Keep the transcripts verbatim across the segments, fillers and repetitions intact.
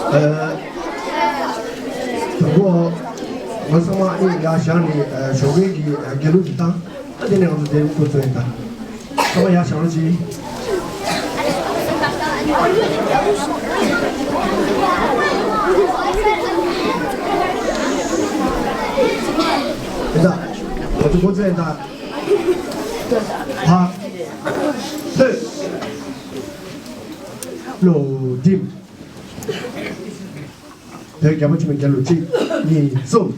ཨ། དང་པོ། ང་ཚང་མ་ཨ་ནི་ཡར་བཞེངས་ནས་ཨ་ཞོགས་ཀས་ཀྱི་ཨ་དགེ་ལུགས་ཀྱི་ཐང་། ཨ་དེ་ནས་ང་ཚོ་དེ་རིང་འགོ་བཙུགས་ཡིན་ད། ཚང་མ་ཡར་བཞེངས་རོགས་གྱིས། ཡིན་ད། ང་ཚོ་འགོ་བཙུགས་ཡིན་ད། ཕ། ཐོད། བློ་འགྲིམ། བོད་རྒྱལ་པོ་ཆེན་པོའི་རྒྱལ་ལོ་གཅིག་གཉིས་གསུམ།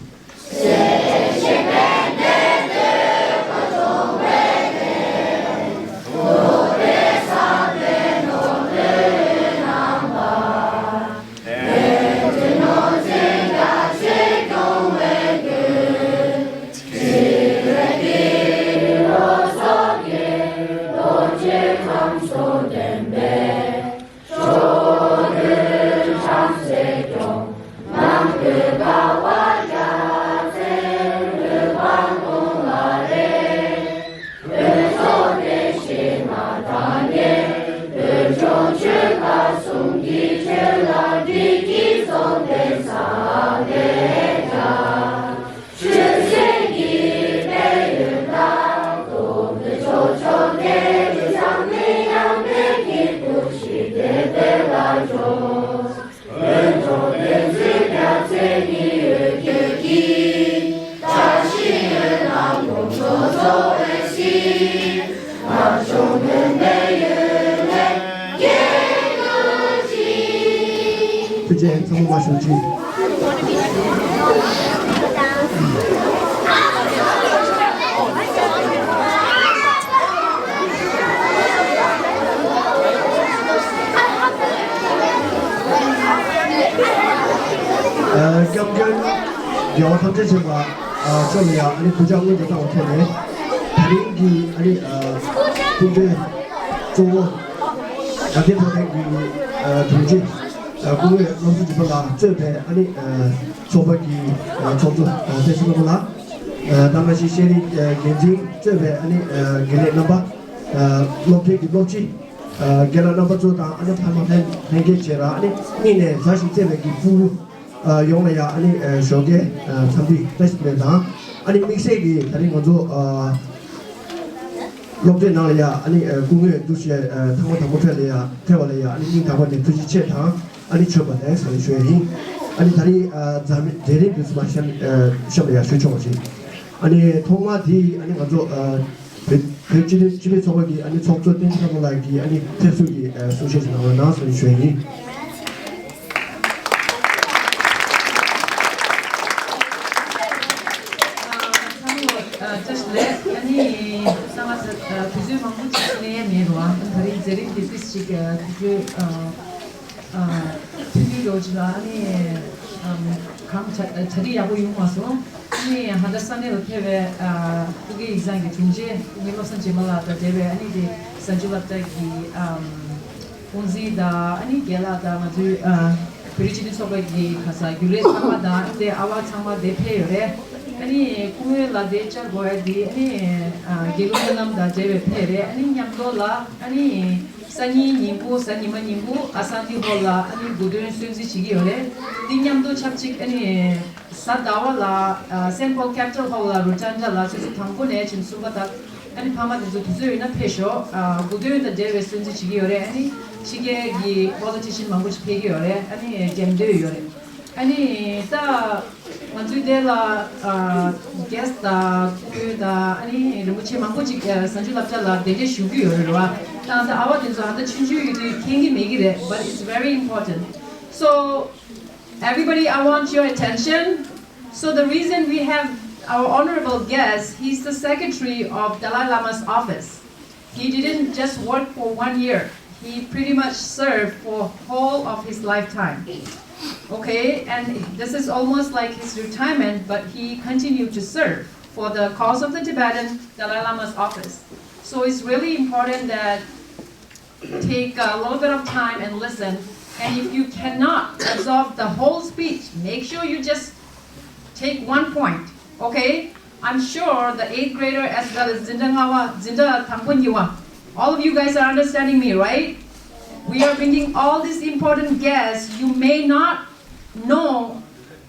ཐུགས་རྗེ་ཆེ། ཚང་མ་མར་བཞུགས་ཅིག། ཨ། སྐྱབས་མགོན་རྒྱལ་བ་ཐམས་ཅད་མཁྱེན་པ་ཨ་མཆོག་ལ་ཡང་ཨ་ནི་གུས་ཕྱག་སྔོན་དུ་བཏང་བའི་ཐོག་ནས། དེ་རིང་གི་ཨ་ནི་ཨ་སྐུ་མགྲོན་གཙོ་བོ་དགའ་ལྡན་ཕོ་བྲང་གི་ཨ་དྲུང་ཆེ་ཨ་སྐུ་ངོ་བློ་བཟང་སྒྲོལ་མ་ལགས་གཙོས་པའི་ཨ་ནི་ཨ་ཚོགས་པ་གི་ཨ་ཚོགས་གཙོ་ཨ་བཀྲ་ཤིས་ལྷུན་པོ་ལགས། ཨ་ད་ག་ནང་བཞིན་ཤེས་རིག་ཨ་འགན་འཛིན་གཙོས་པའི་ཨ་ནི་ཨ་འགན་ལས་རྣམ་པ། ཨ་སློབ་གྲྭའི་གི་སློབ་སྤྱི། ཨ་རྒན་ལགས་རྣམ་པ་ཚོ་དང་ཨ་ནི་ཕ་མ་ལྷན་ལྷན་རྒྱས་བཅས་ར་ཨ་ནི་སྙིང་ནས་མཛའ་ཞིང་བརྩེ་བའི་གི་ཕྲུ་གུ་ཨ་ཡོངས་ལ་ཡ་ཨ་ནི་ཨ་ཞོགས་ཀས་ཨ་འཚམས་འདྲི་བཀྲ་ཤིས་བདེ་ལེགས་དང་། ཨ་ནི་དམིགས་བསལ་གྱིས་ད་རིང་ང་ཚོ་ཨ་སློབ་གྲྭའི་ནང་ལ་ཡ་ཨ་ནི་ཨ་སྐུ་ངོ་འདུ་ཤེས་ཨ་ཐེངས་མ་དང་པོ་ཕེབས་ལ་ཡ་ཕེབས་པ་ལ་ཡ་ཨ་ནི་སྙིང་ཐག་པ་ནས་ཐུགས་རྗེ་ཆེ་དང་། ཨ་ནི་མཆོད་པ་ལེགས་སོ་ཞུ་ཡ་ཡིན། ཨ་ནི་ད་རིང་ཨ་འཛམ་གླིང་གྲལ་རིམ་དུ་སུ་མ་གཤམ་ཨ་གཤམ་ལ་ཡ་ཞུ་ཆོག་པ་ཞིག། ཨ་ནི་ཐོག་མ་དེ་ཨ་ནི་ང་ཚོ་ཨ་བོད་བོད་སྤྱི་མཐུན་སྤྱི་མཐུན་ཚོགས་པ་གི་ཨ་ནི་ཚོགས་གཙོ་བསྟན་འཛིན་ལྷ་མོ་ལགས་ཀྱིས་ཨ་ནི་ཕེབས་བསུ་གི་ཨ་གསུང་བཤད་ཅིག་གནང་རོགས་གནང་ཟེར་ཞུ་ཡ་ཡིན། ཚང་མ་ལ་བཀྲ་ཤིས་བདེ་ལེགས། ཨ་ནི་ཚང་མ་དུས་ཚོད་མང་པོ་ཅིག་གླེང་ཡ་མེད་རུང་། ཨ་ད་རིང་མཛད་རིམ་དེ་ཏིས་ཅིག་དུས་ཚོད་ཨ། ཨ་ཐུང་ཐུང་འདྲ་བོ་ཅིག་ལ་ཨ་ནི་ཨམ་གང་གྲ་གྲ་སྒྲིག་ཡག་པོ་ཡོང་མ་སོང་། ཨ་ནི་ཧ་ད་ས་གནས་ལ་ཕེབས་པའི་ཨ་ཐུགས་ཀྱི་ཡིག་ཚང་གི་དྲུང་ཆེ་སྐུ་ངོ་བློ་བཟང་སྒྲོལ་མ་ལགས་དང་འབྲེལ་བའི་ཨ་ནི་དེ་གཟའ་མཇུག་སློབ་གྲྭ་གི་ཨམ་དབུ་འཛིན་དང་ཨ་ནི་རྒན་ལགས་དང་ང་ཚོའི་ཨ་བོད་རིགས་སྤྱི་མཐུན་ཚོགས་པ་གི་ག་ས་རྒྱུན་ལས་ཚང་མ་དང་ཨ་ནི་དེ་ཨ་བ་ཚང་མ་དེ་ཕེབས་ཡོད་རེད། ཨ་ནི་སྐུ་ངོ་ལགས་དེ་བཅར་དགོས་ཡ་དེ་ཨ་ནི་ཨ་དགེ་སློང་སྨོན་ལམ་དང་འབྲེལ་བའི་ཕེབས་རེད། ཨ་ནི་མཉམ་དུ་ལ་ཨ་ནི། སང་ཉིན་ཉིན་གུང་གཟའ་ཉི་མ་ཉིན་གུང་ཨ་སན་ཏི་ཧོལ་ལ་ཨ་ནི་དགུ་སྟོན་སྲུང་བརྩི་བྱེད་ཀྱི་ཡོད་རེད། འདི་མཉམ་དུ་ཆབས་ཅིག་ཨ་ནི་གཟའ་ཟླ་བ་ལ་ཨ་Saint Paul Capital Hall ལ་Rotunda ལ་ཆུ་ཚོད་དང་པོ་ནས་ཕྱིན་གསུམ་པ་དག་ཨ་ནི་ཕ་མ་དེ་ཚོ་དུས་ཚོད་ཡོད་ན་ཕེབས་ཤོག་ཨ་དགུ་སྟོན་དང་འབྲེལ་བའི་སྲུང་བརྩི་བྱེད་ཀྱི་ཡོད་རེད། ཨ་ནི་ཕྱི་རྒྱལ་གྱི་politician མང་པོ་ཞིག་ཕེབས་ཀྱི་ཡོད་རེད། ཨ་ནི་འགྲེམས་སྟོན་ཡོད་རེད། ཨ་ནི་ད། ང་ཚོའི་དེ་ལ་ཨ་guest དང་སྐུ་ངོ་དང་ཨ་ནི་རིན་པོ་ཆེ་མང་པོ་ཅིག་ཨ་གཟའ་མཇུག་སློབ་གྲྭ་ལ་གདན་འདྲེན་ཞུ་གི་ཡོད་རེད་བ། ད་ད་ཨ་བ་དེ་ཚོ་ཨ་ད་ཆུང་ཆུང་ཡོད་དུས་མཁྱེན་གྱི་མེད་ཀྱི་རེད། But it's very important. So everybody, I want your attention. So the reason we have our honorable guest, he's the secretary of Dalai Lama's office. He didn't just work for one year. He pretty much served for whole of his lifetime. Okay, and this is almost like his retirement, but he continued to serve for the cause of the Tibetan Dalai Lama's office. So it's really important that take a little bit of time and listen. And if you cannot absorb the whole speech, make sure you just take one point, okay? I'm sure the eighth grader as well as འཛིན་གྲྭ་ལྔ་པ། འཛིན་གྲྭ་དང་པོ་གཉིས་པ། All of you guys are understanding me, right? We are bringing all these important guests. You may not know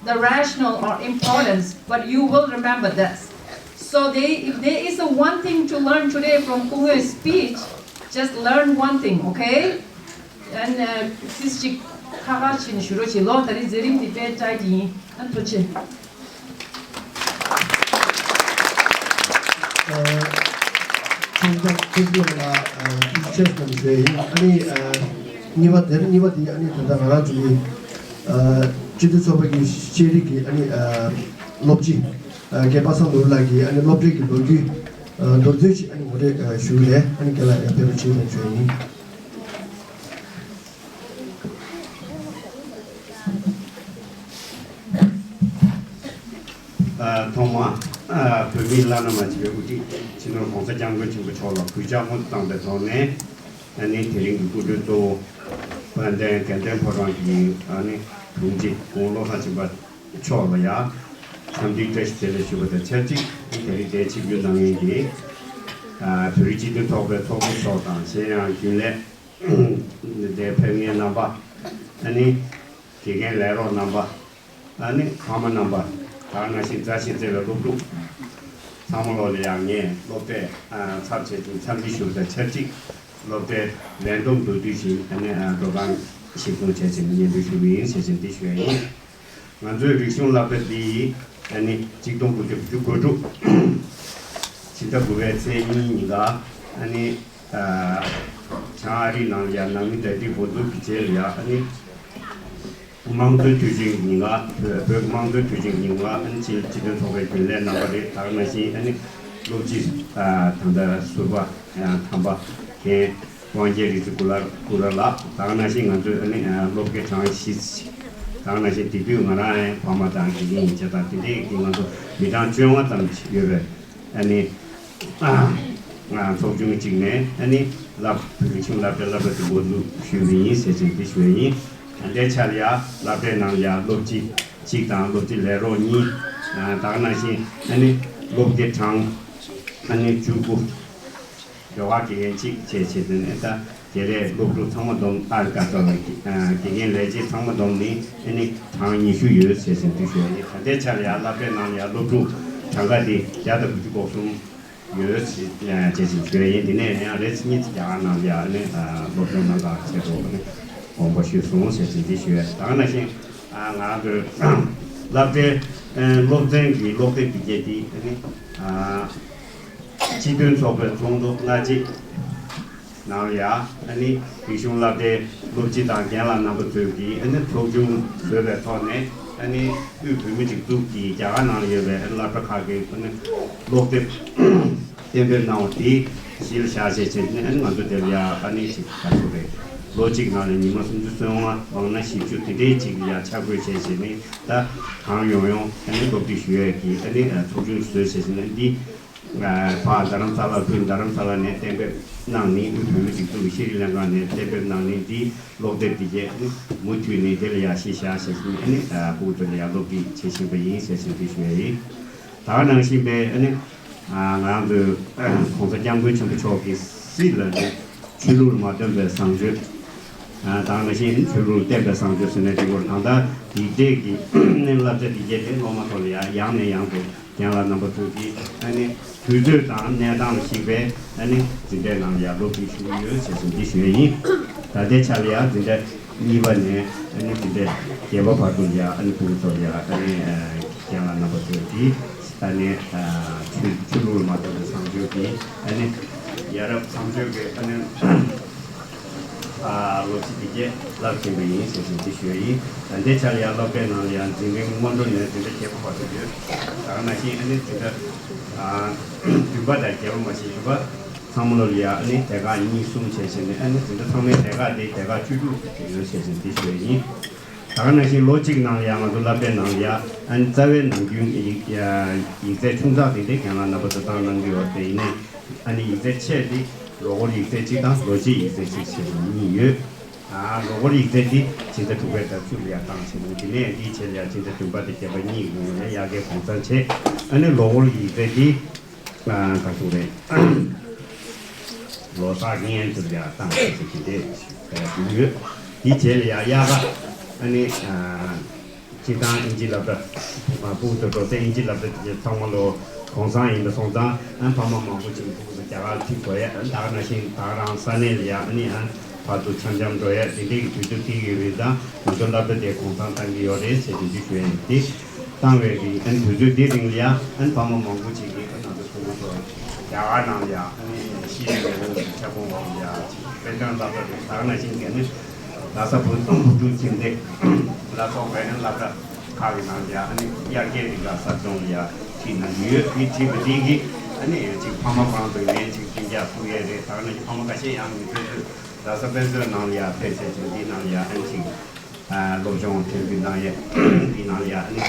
the rationale or importance, but you will remember this. So they, if there is a one thing to learn today from Kungu's speech, just learn one thing, okay? And uh, sis ཅིག་ཁ་ཁ་ཕྱིན་ཞུ་རོགས་བྱེད། ལོ་ད་རེས་མཛད་རིམ་འདི་དཔེ་བཀྲ་ཡིན། ཨ་ཐུགས་རྗེ་ཆེ། ཁོང་ཚོ་ཕེ་སི་བྷུག་ལ་ཨ་ཅེས་དང་ཞུ་ཡིན། ཨ་ནི་ཨ་གཉིས་པ་དེར་གཉིས་པ་དེ་ཨ་ནི་ད་ལྟ་ང་རང་ཚོ་གི་ཨ་སྤྱི་འཐུས་ཚོགས་པ་གི་ཤེས་རིག་གི་ཨ་ནི་ཨ་སློབ་སྤྱི་ཨ་རྒན་པ་སངས་ནོར་བུ་ལགས་ཀྱིས་ཨ་ནི་སློབ་གྲྭའི་གི་ལོ་རྒྱུས་ཨ་མདོར་བསྡུས་ཤིག་ཨ་ནི་ངོ་སྤྲོད་ཨ་ཞུ་གི་རེད། ཨ་ནི་རྒན་ལགས་ཡར་ཕེབས་རོགས་བྱེད་དང་ཞུ་ཡིན། ཐོག་མར་བོད་མིའི་བླ་ན་མ་མཆིས་པའི་དབུ་ཁྲིད་སྤྱི་ནོར་༸གོང་ས་༸སྐྱབས་མགོན་ཆེན་པོ་མཆོག་ལ་གུས་ཕྱག་སྔོན་དུ་བཏང་པའི་ཐོག་ནས། ཨ་ནི་དེ་རིང་གི་སྐུ་མགྲོན་གཙོ་བོ་དཔལ་ལྡན་དགེ་འདུན་ཕོ་བྲང་གི་ཨ་ནི་དྲུང་ཆེ་སྐུ་ངོ་བློ་བཟང་སྦྱིན་པ་མཆོག་ལ་ཡང་འཚམས་འདྲིའི་བཀྲ་ཤིས་བདེ་ལེགས་ཞུ་བ་དང་ཆབས་ཅིག་དེ་རིང་འདིར་ཆིབས་བསྒྱུར་གནང་མཁན་གྱི་བོད་རིགས་སྤྱི་མཐུན་ཚོགས་པའི་ཚོགས་གཙོ་མཆོག་དང་། གཞན་ཡང་རྒྱུན་ལས་འདིར་ཕེབས་མཁན་རྣམ་པ། ཨ་ནི་དགེ་རྒན་ལས་རོགས་རྣམ་པ། ཨ་ནི་ཕ་མ་རྣམ་པ། ད་ག་ནང་བཞིན་མཛའ་བཤེས་བརྩེ་བའི་སློབ་ཕྲུག་ཚང་མ་ལོ་ལ་ཡང་ངས་སློབ་གྲྭའི་ཚབ་བྱས་ཏེ་འཚམས་འདྲི་ཞུ་བ་དང་ཆབས་ཅིག་སློབ་གྲྭའི་ལས་བསྡོམས་མདོར་བསྡུས་ཤིག་ཨ་ནི་འགྲོ་སྟངས་གཞིར་བཟུང་བྱས་ཏེ་སྙན་སྒྲོན་ཞུ་གི་ཡིན་ཞེས་ཞུ་འདི་ཞུ་ཡ་ཡིན། ང་ཚོའི་རིག་གཞུང་བསླབ་གྲྭ་འདི་ཨ་ནི་གཅིག་སྟོང་དགུ་བརྒྱ་དགུ་བཅུ་གོ་དྲུག་ཕྱི་ཟླ་དགུ་པའི་ཚེས་གཉིས་ཉིན་ཀ་ཨ་ནི་བྱང་ཨ་རིའི་ནང་ལ་ཡང་ནང་མི་གྲ་སྒྲིག་འགོ་འཛུགས་ཀྱི་རྗེས་ལ་ཡང་ཨ་ནི་དམངས་གཙོའི་དུས་ཆེན་ཉིན་ཀ་བོད་བོད་ཀྱི་དམངས་གཙོའི་དུས་ཆེན་ཉིན་ཀ་ཨ་ནི་སྤྱི་སྤྱི་མཐུན་ཚོགས་པའི་རྒྱུན་ལས་རྣམ་པ་རེད། ད་ག་ནང་བཞིན་ཨ་ནི་སློབ་སྤྱི་ད་ལྟ་ཟུར་པ་དམ་པ་རྒན་དབང་རྒྱལ་རིག་འཛིན་ཀུ་ལ་ཀུ་ར་ལགས། ད་ག་ནང་བཞིན་ང་ཚོའི་ཨ་ནི་སློབ་དགེ་གྲངས་བཞི། ད་ག་ནང་བཞིན་དེ་དུས་ང་རང་ཡང་ཕ་མ་དང་དགེ་རྒན་ཡིན་ཆ་དང་དེ་འདྲའི་གི་ང་ཚོ་མི་གྲངས་བཅོ་ལྔ་ཙམ་ཡོད་པའི་ཨ་ནི་ཚོགས་ཆུང་གཅིག་ནས་ཨ་ནི་བསླབ་རིག་གཞུང་བསླབ་གྲྭའི་བསླབ་གྲྭ་དེ་འགོ་འཛུགས་ཞུས་པ་ཡིན་ཟེར་ཅིག་འདི་ཞུ་བ་ཡིན། ད་ལྟའི་ཆར་ཡ་བསླབ་གྲྭའི་ནང་ཡ་སློབ་སྤྱི་གཅིག་དང་སློབ་སྤྱི་ལས་རོགས་གཉིས། ད་ག་ནང་བཞིན་ཨ་ནི་སློབ་དགེ་གྲངས་ཨ་ནི་བཅུ་དགུ། ཟླ་བ་དགེ་རྒན་གཅིག་བཅས་བྱས་ཏེ་ནས་ད་དེ་ལས་སློབ་ཕྲུག་ཚང་མ་བསྡོམས། ཨ་དགའ་ཚོར་བའི་དགེ་རྒན་ལས་བྱེད་ཚང་མ་བསྡོམས་ནི་ཨ་ནི་གྲངས་ཉི་ཤུ་ཡོད་ཟེར་ཟིན་དུས་ཞུ་ཡ་ཡིན། ད་ལྟའི་ཆར་ཡང་བསླབ་གྲྭའི་ནང་ལ་ཡང་སློབ་ཕྲུག་གྲངས་ཀ་དེ་བརྒྱ་དང་དགུ་བཅུ་གོ་གསུམ་ཡོད་ཟེར་བྱས་ཟིན་ཞུ་ཡ་ཡིན། དེ་ནས་ཡང་རེས་གཉིས་ཀྱི་རྒྱ་གར་ནང་ལ་ཡང་ཨ་ནི་སློབ་སྦྱོང་གནང་སྟངས་ཆེད་དུ་ཨ་ནི་དགོངས་པ་ཞུས་སོང་ཟེར་ཟིན་དེ་ཞུ་ཡ། ད་ག་ནང་བཞིན་ང་རང་ཚོའི་བསླབ་གྲྭའི་སློབ་ཚན་གྱི་སློབ་དེབ་དེ་གས་དེ་ཨ་ནི། སྤྱི་མཐུན་ཚོགས་པའི་ཚོགས་འདུ་སྔ་རྗེས་ནང་ལ་ཡ་ཨ་ནི་རིག་གཞུང་བསླབ་གྲྭའི་སློབ་སྤྱི་དང་རྒན་ལགས་རྣམ་པ་ཚོས་ཀྱིས་ཨ་ནི་ཚོགས་ཆུང་བཟོས་པའི་ཐོག་ནས་ཨ་ནི་དབུས་བོད་མིའི་སྒྲིག་འཛུགས་ཀྱི་རྒྱ་གར་ནང་ལ་ཡོད་པའི་ཨ་ནི་སློབ་གྲྭ་ཁག་གི་ཨ་ནི་སློབ་དེབ་གཏན་འབེབས་གནང་བ་དེ་གཞི་ལ་བཞག་བྱས་བྱས་ནས་ཨ་ནི་ང་ཚོ་དེ་ལ་ཡ་ཨ་ནི་ཅིག་ག་ཚོད་རེད། ལོ་གཅིག་ནང་ལ་ཉི་མ་སུམ་ཅུ་སོ་ལྔ་མང་ན་བཞི་བཅུ་དེ་འདྲའི་ཅིག་ལ་ཡ་ཆ་བགོས་བྱས་བྱས་ནས་ད་གང་ཡོང་ཡོང་ཨ་ནི་སློབ་ཁྲིད་ཞུ་ཡས་ཀྱི་ཨ་ནི་ཚོགས་ཆུང་བཟོས་བྱས་བྱས་ནས་འདི། ཕར་རྡ་རམ་ས་ལ་ཕུལ། རྡ་རམ་ས་ལ་ནས་གཏན་འབེབས་གནང་ནི་དབུས་བོད་མིའི་སྒྲིག་འཛུགས་ཀྱི་ཤེས་རིག་ལྷན་ཁང་ནས་གཏན་འབེབས་གནང་ནི་འདི་སློབ་དེབ་འདི་གས་མུ་མཐུད་ནས་དེ་ལ་ཡ་གཞི་བཞག་བྱས་ནས་ཨ་ནི་ཕྲུ་གུ་ཚོ་ལ་ཡ་སློབ་ཁྲིད་བྱེད་བཞིན་པ་ཡིན་ཟེར་བཞིན་དེ་ཞུ་ཡ་ཡིན། ད་ག་ནང་བཞིན་པའི་ཨ་ནི་ང་རང་ཚོའི་༸གོང་ས་༸སྐྱབས་མགོན་ཆེན་པོ་མཆོག་གི་སྲིད་ལ་ནི་ཆོས་ལུགས་ལ་མ་བརྟེན་པའི་བཟང་སྤྱོད། ད་ག་ནང་བཞིན་ཆོས་ལུགས་ལ་བརྟེན་པའི་བཟང་སྤྱོད་ཟེར་ནས་དེ་སྐོར་ད་ལྟ་ཡིག་ཚད་ཀྱི་ཨ་ནི་བསླབ་བྱ་འདི་གས་དེ་སློབ་མ་ཚོ་ལ་ཡ་ཡང་ནས་ཡང་དུ། རྒན་ལགས་རྣམ་པ་ཚོས་ཀྱིས་ཨ་ནི་དུས་ཚོད་དང་གནས་སྟངས་ལ་གཞིགས་པའི་ཨ་ནི་འཛིན་གྲྭའི་ནང་ལ་ཡང་སློབ་ཁྲིད་ཞུ་གི་ཡོད་ཟེར་ཞིང་འདི་ཞུ་ཡ་ཡིན། ད་ལྟའི་ཆ་ལ་ཡང་འཛིན་གྲྭ་གཉིས་པ་ནས་ཨ་ནི་འཛིན་གྲྭ་བརྒྱད་པ་བར་དུ་ཡང་ཨ་ནི་ཕྲུ་གུ་ཚོ་ལ་ཡང་ཨ་ནི་རྒན་ལགས་རྣམ་པ་ཚོས་ཀྱིས་ཨ་ནི་ཆོས་ཆོས་ལུགས་ལ་མ་ལྟོས་པའི་བཟང་སྤྱོད་ཀྱི་ཨ་ནི་ཡ་རབས་བཟང་སྤྱོད་ཀྱི་ཨ་ནི། ལོ་གཅིག་དེ་གས་བསླབ་བཞིན་པ་ཡིན་ཟེར་བཞིན་དེ་ཞུ་ཡ་ཡིན། ད་ལྟའི་ཆར་ཡང་སློབ་གྲྭའི་ནང་ལ་ཡང་འཛིན་རིམ་སྔོན་འགྲོ་ནས་འཛིན་གྲྭ་བརྒྱད་པ་བར་དུ་ཡོད། ད་ག་ནང་བཞིན་ཨ་ནི་འཛིན་གྲྭ་བདུན་པ་དང་བརྒྱད་པ་མ་ཞིག་བདུན་པ་ཚང་མ་ལོ་ལ་ཡང་ཨ་ནི་དེ་ག་གཉིས་གསུམ་བྱས་བྱས་ནས་ཨ་ནི་འཛིན་གྲྭ་ཚང་མའི་དེ་ག་དེ་དེ་ག་བཅུ་དྲུག་ཡོད་ཟེར་བཞིན་དེ་ཞུ་ཡ་ཡིན། ད་ག་ནང་བཞིན་ལོ་གཅིག་ནང་ལ་ཡང་ང་ཚོ་བསླབ་གྲྭའི་ནང་ལ་ཡང་ཨ་ནི་རྩ་བའི་ནམ་རྒྱུན་ཡིག་ཡིག་ཚད་ཆུང་ཙག་དེ་འདྲའི་རྒན་ལགས་རྣམ་པ་ཚོ་བཏང་གནང་གི་ཡོད་རེད། ཡིན་ནའི་ཨ་ནི་ཡིག་ཚད་ཆེ་དེ་ལོ་འཁོར་ཡིག་ཚད་གཅིག་དང་ལོ་རྗེས་ཡིག་ཚད་གཅིག་བྱས་ནས་གཉིས་ཡོད། ཨ་ལོ་འཁོར་ཡིག་ཚད་དེ་ཕྱི་ཟླ་དྲུག་པའི་ཟླ་བཅུ་ལ་ཡང་བཏང་བྱས་ནས་དེ་ནས་དེའི་ཆེད་ལ་ཡང་ཕྱི་ཟླ་བདུན་པ་དང་བརྒྱད་པ་གཉིས་ཡོང་ནས་ཡར་རྒྱས་གོང་ཚང་བྱས། ཨ་ནི་ལོ་འཁོར་ཡིག་ཚད་དེ་ཨ་ག་ཚོད་རེད། ལོ་གསར་སྔོན་དུ་ཡ་བཏང་ཟེར་གྱི་དེ་འདུག་ཡོད། དེའི་རྗེས་ལ་ཡ་ཡག་ག་ཨ་ནི། སྤྱིར་བཏང་ཨིན་ཇི་སློབ་གྲྭ། མ་ཕྲུ་གུ་ཚོ་འགྲོ་སའི་ཨིན་ཇི་སློབ་གྲྭ་དེ་ཚང་མ་ལོ་གུང་སེང་ཡིན་པ་སོང་ཙང་ཨ་ཕ་མ་མང་པོ་ཅིག་ཕྲུ་གུ་ཚོ་རྒྱ་གར་ཁྲིད་དགོས་ཡ། ད་ག་ནང་བཞིན་ད་ག་རང་ས་གནས་ལ་ཡ་ཨ་ནི་ཨ་བར་དུ་འཆམ་འཆམ་འགྲོ་ཡ་དེ་འདྲའི་གི་དུས་ཚོད་ཁྲིད་ཡོད་པའི་ཙང་ང་ཚོ་སློབ་གྲྭ་དེ་གུང་སེང་གཏང་གི་ཡོད་རེད་ཟེར་དེ་འདྲ་ཞུ་ཡ་ཡིན། དེ་བཏང་བའི་གི་ཨ་ནི་དུས་ཚོད་དེ་རིང་ལ་ཡ་ཨ་ནི་ཕ་མ་མང་པོ་ཅིག་གིས་ཨ་ང་ཚོ་ཕྲུ་གུ་ཚོ་རྒྱ་གར་ནང་ལ་ཡ་ཨ་ནི་ཤེས་ཡོན་ལས་ཁུངས་ཀྱི་ཁྱབ་ཁོངས་འོག་ལ་ཡ་ཅིག་དཔེ་སྟོན་སློབ་གྲྭ་དེ་ད་ག་ནང་བཞིན་གྱི་ཨ་ནི། ལྷ་ས་བོད་ཁམས་བོད་ཕྲུག་ཁྱིམ་སྡེ་ལ་སོགས་པའི་ནི་སློབ་གྲྭ་ཁག་གི་ནང་ལ་ཨ་ནི་དབྱར་ཁའི་རིག་ག་ཟབ་སྦྱོང་ལ་ཡ་ཁྲིད་གནང་གི་ཡོད། དེ་ཁྲིད་པ་དེ་གིས་ཨ་ནི་ཅིག་ཕ་མ་གང་དུ་ཡིན་ཅིག་གཏན་འཇགས་ཐུག་ཡས་རེད། ད་ནི་ཕ་མ་ཁ་ཤས་ཡང་མི་ཕེབས་དུས་ལྷ་ས་དཔེ་མཛོད་ནང་ལ་ཡ་ཕེབས་བྱས་ཅིག་འདི་ནང་ལ་ཡ་ཨ་ནི་ཅིག་སློབ་སྦྱོང་ཐེབས་རྒྱུ་གནང་ཡས་འདི་ནང་ལ་ཡ་ཨ་ནི་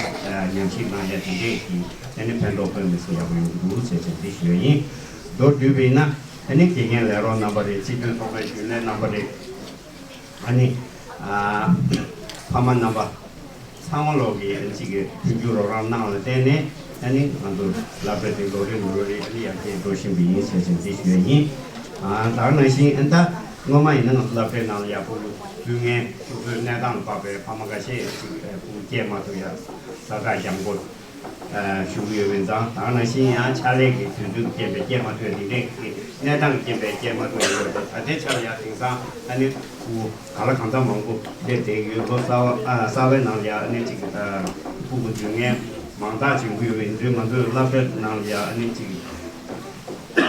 ཉམས་ཞིབ་གནང་ཡས་དེ་འདྲས་ཀྱི་ཨ་ནི་ཕན་ཐོགས་དཔེ་མི་སྲིད་ཡག་པོ་ཡོང་གི་འདུག་ཟེར་བྱས་འདི་ཞུ་ཡས་ཡིན། མདོར་བསྡུས་པ་ཡིན་ན་ཨ་ནི་དགེ་རྒན་ལས་རོགས་རྣམ་པ་རེད། སྤྱི་འཐུས་ཚོགས་པའི་རྒྱུན་ལས་རྣམ་པ་རེད། ཨ་ནི། ཨ། ཕ་མ་རྣམ་པ། ཚང་མ་ལོག་གི་ཨ་ནི་གཅིག་གི་མཐུན་འགྱུར་རོགས་རམ་གནང་ལ་བརྟེན་ནས་ཨ་ནི་ང་ཚོ་སློབ་གྲྭ་དེ་ལོ་རེ་ལོ་རེ་ཨ་ནི་ཡར་རྒྱས་འགྲོ་བཞིན་པ་ཡིན་ཟེར་བཞིན་འདི་ཞུ་ཡ་ཡིན། ཨ། ད་ག་ནང་བཞིན་ཨ་ནི་ད་སྔོན་མ་ཡིན་ན་ང་ཚོ་སློབ་གྲྭའི་ནང་ལ་ཡག་པོ་འཛུལ་མཁན་སོ་སོའི་གནས་སྟངས་ལ་དཔག་པའི་ཕ་མ་ཁ་ཤས་ཅིག་ཨ་ཁུངས་སྐྱེལ་མ་ཐུབ་ཡ་ས་ཐག་རྒྱང་པོ། ཨ། ཞུ་གི་ཡོད་པའི་ཙང་ད་ག་ནང་བཞིན་ཡང་ཕྱག་ལས་ཀྱི་དུས་ཚོད་རྐྱེན་པས་སྐྱེལ་མ་ཐུབ་དེ་འདྲའི་གི་གནས་སྟངས་རྐྱེན་པས་སྐྱེལ་མ་ཐུབ་ཡོད་པ་ད་ལྟའི་ཆར་ཡང་དེང་སང་ཨ་ནི་ཕྲུ་གུ་ག་ལ་གང་འཚམ་མང་པོ་སླེབས་བསྡད་ཡོད། ལོ་གསར་བ་ཨ་གསར་བའི་ནང་ལ་ཡང་ཨ་ནི་ཅིག་ཨ་ཕྲུ་གུ་འཛུལ་མཁན་མང་དག་ཅིག་ཡོང་གི་ཡོད་པ་ཡིན་དུས་ང་ཚོའི་སློབ་གྲྭ་ནང་ལ་ཡང་ཨ་ནི་ཅིག་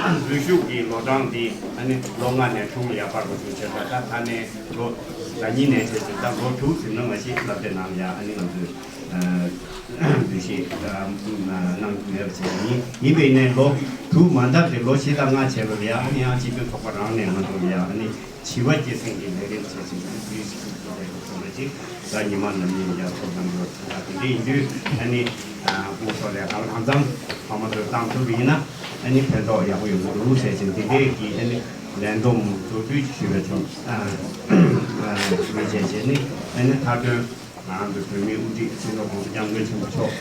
འཛུལ་ཞུགས་ཀྱི་ལོ་གྲངས་འདི་ཨ་ནི་ལོ་ལྔ་ནས་དྲུག་ལ་ཡར་འཕར་དགོས་ཚུལ་བྱས་པ་ད་ད་ནས་ལོ་ཟླ་གཉིས་ནས་བྱས་ཏེ་ད་ལོ་དྲུག་ཟིན་ན་མ་གཞི་སློབ་གྲྭའི་ནང་ལ་ཡང་ཨ་ནི་ང་ཚོས་འདུ་ཤེས་གནང་གི་མེད་པ་བྱས་ཡིན། ཡིན་པས་ནས་ལོ་དྲུག་མ་འདབ་དེ་ལོ་བཞི་དང་ལྔ་བྱས་པ་ལ་ཡང་ཨ་ནི་ཡང་སྤྱི་འཐུས་ཚོགས་པ་རང་ནས་ང་ཚོ་ལ་ཡང་ཨ་ནི། བྱིས་པ་སྐྱེད་སྲིང་གི་ལས་རིམ་བྱེད་ཅིང་འཛུལ་ཞུགས་ཀྱི་ལས་རིམ་སོགས་ལ་ཅིག་ད་ཉི་མ་ནམ་ཡིན་ཡར་ཚོགས་གནང་དགོས་ཚོགས་པ་དེ་འདྲ་ཡིན་དུས་ཨ་ནི་སྐུ་ཚོགས་ལས་གང་གང་འཚམ་ཕ་མ་ཚོས་བཏང་ཐུབ་པ་ཡིན་ན་ཨ་ནི་ཕན་ཐོགས་ཡག་པོ་ཡོང་གི་འདུག་ཟེར་ཅིང་དེ་འདྲའི་གི་ཨ་ནི་ལན་འདོམས་མཛུབ་སྟོན་ཞུས་པ་བྱུང་། ཞུས་བྱས་བྱས་ནི་ཨ་ནི་མཐའ་དོན། ང་རང་ཚོའི་བོད་མིའི་དབུ་ཁྲིད་སྤྱི་ནོར་༸གོང་ས་༸སྐྱབས་མགོན་ཆེན་པོ་མཆོག་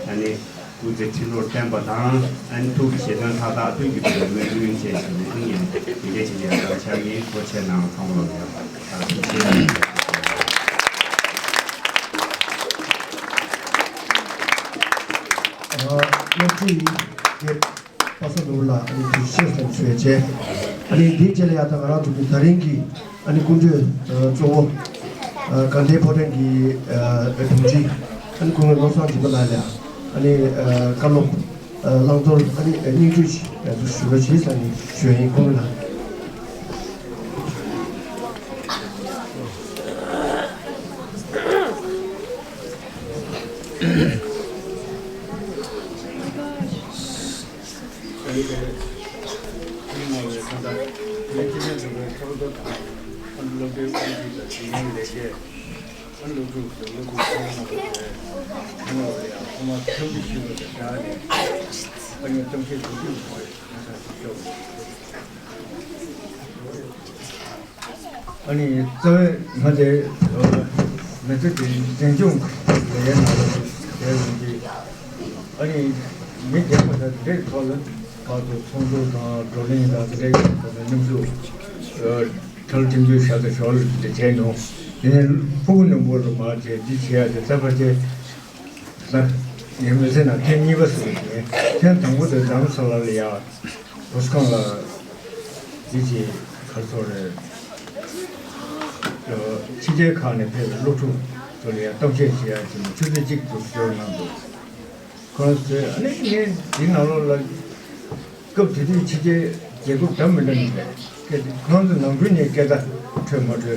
ཨ་ནི་སྐུ་ཚེ་ཁྲི་ལོར་བརྟན་པ་དང་ཨ་ནི་ཐུགས་ཀྱི་བཞེད་དོན་མཐའ་དག་དོན་གྱི་བོད་མིའི་དབུ་ཁྲིད་ཞེས་ཞུ་ནས་ཨ་ནི་ཡང་དེ་འདྲའི་ཆེད་ཡང་བསྐྱར་ཕྱག་ཡིན་སྐོར་ཆེད་ནང་ཚང་མ་ལ་ཡང་ཐུགས་རྗེ་ཆེ། སློབ་ཕྲུག་ཡིན། པ་ས་ནོར་ལ་ཨ་ནི་དུས་ཆེ་སོང་ཆོས་བྱས། ཨ་ནི་འདིའི་རྗེས་ལ་ཡང་ད་ང་རང་ཚོ་གི་ད་རིང་གི་ཨ་ནི་སྐུ་མགྲོན་གཙོ་བོ་དགའ་ལྡན་ཕོ་བྲང་གི་དྲུང་ཆེ་ཨ་ནི་སྐུ་ངོ་བློ་བཟང་སྦྱིན་པ་ལགས་ལ་ཨ་ནི་བཀའ་སློབ་བླང་དོར་ཨ་ནི་སྙིང་བསྡུས་ཞུ་བ་བྱེད་ས་ནི་ཞུ་ཡིན་སྐུ་ངོ་ལགས། ཨ་ནི་རྩ་བའི་ང་དེ་མི་ཚེ་དེ་འཛིན་སྐྱོང་ལས་ཡན་ནང་ལ་བསྡད་ཡོང་གི། ཨ་ནི་མི་སྡེ་ཁག་དང་དེ་ཐོག་ལ་བར་དུ་ཚོགས་འདུ་དང་བགྲོ་གླེང་དང་དེ་འདྲའི་ཐོག་ནས་མཉམ་ཞུགས་གྲལ་ཁྲིམས་གཅོད་བྱ་དང་ཞོར་དེ་བྱས་མྱོང་། དེ་ནས་ཕྲུ་གུ་རྣམས་པོ་ལ་མར་བྱས་འདི་བྱེད་ཡ་དེ་རྩ་བ་དེ་ད་ངའི་མི་ཚེ་ནང་ཐེངས་གཉིས་པ་སུ་ཡིན། ཐེངས་དང་པོ་དེ་རྡ་རམ་ས་ལ་ལ་ཡ། བོད་སྒང་ལ་འདི་ཅིག་ག་རེ་ཟེར་རེད། ཕྱི་རྒྱལ་ཁག་ནས་ཕེབས་པའི་སློབ་ཕྲུག་ཚོ་ལ་ཡང་གཏམ་བཤད་བྱེད་ཡག་ཅིག་ཆུ་ཚོད་གཅིག་ཏུ་འབྱོར་གནང་འདུག་ཁོང་ཚོས་ཨ་ནི་ངས་འདི་ནང་ལོགས་ལ་སྐབས་དེ་དུས་ཕྱི་རྒྱལ་རྒྱལ་ཁབ་འདྲ་མི་འདྲ་ནས་སླེབས་སྐད་ཁོང་ཚོ་ནང་ཁུལ་ནས་སྐད་བརྡ་འཕྲོད་མ་འཕྲོད་དེ་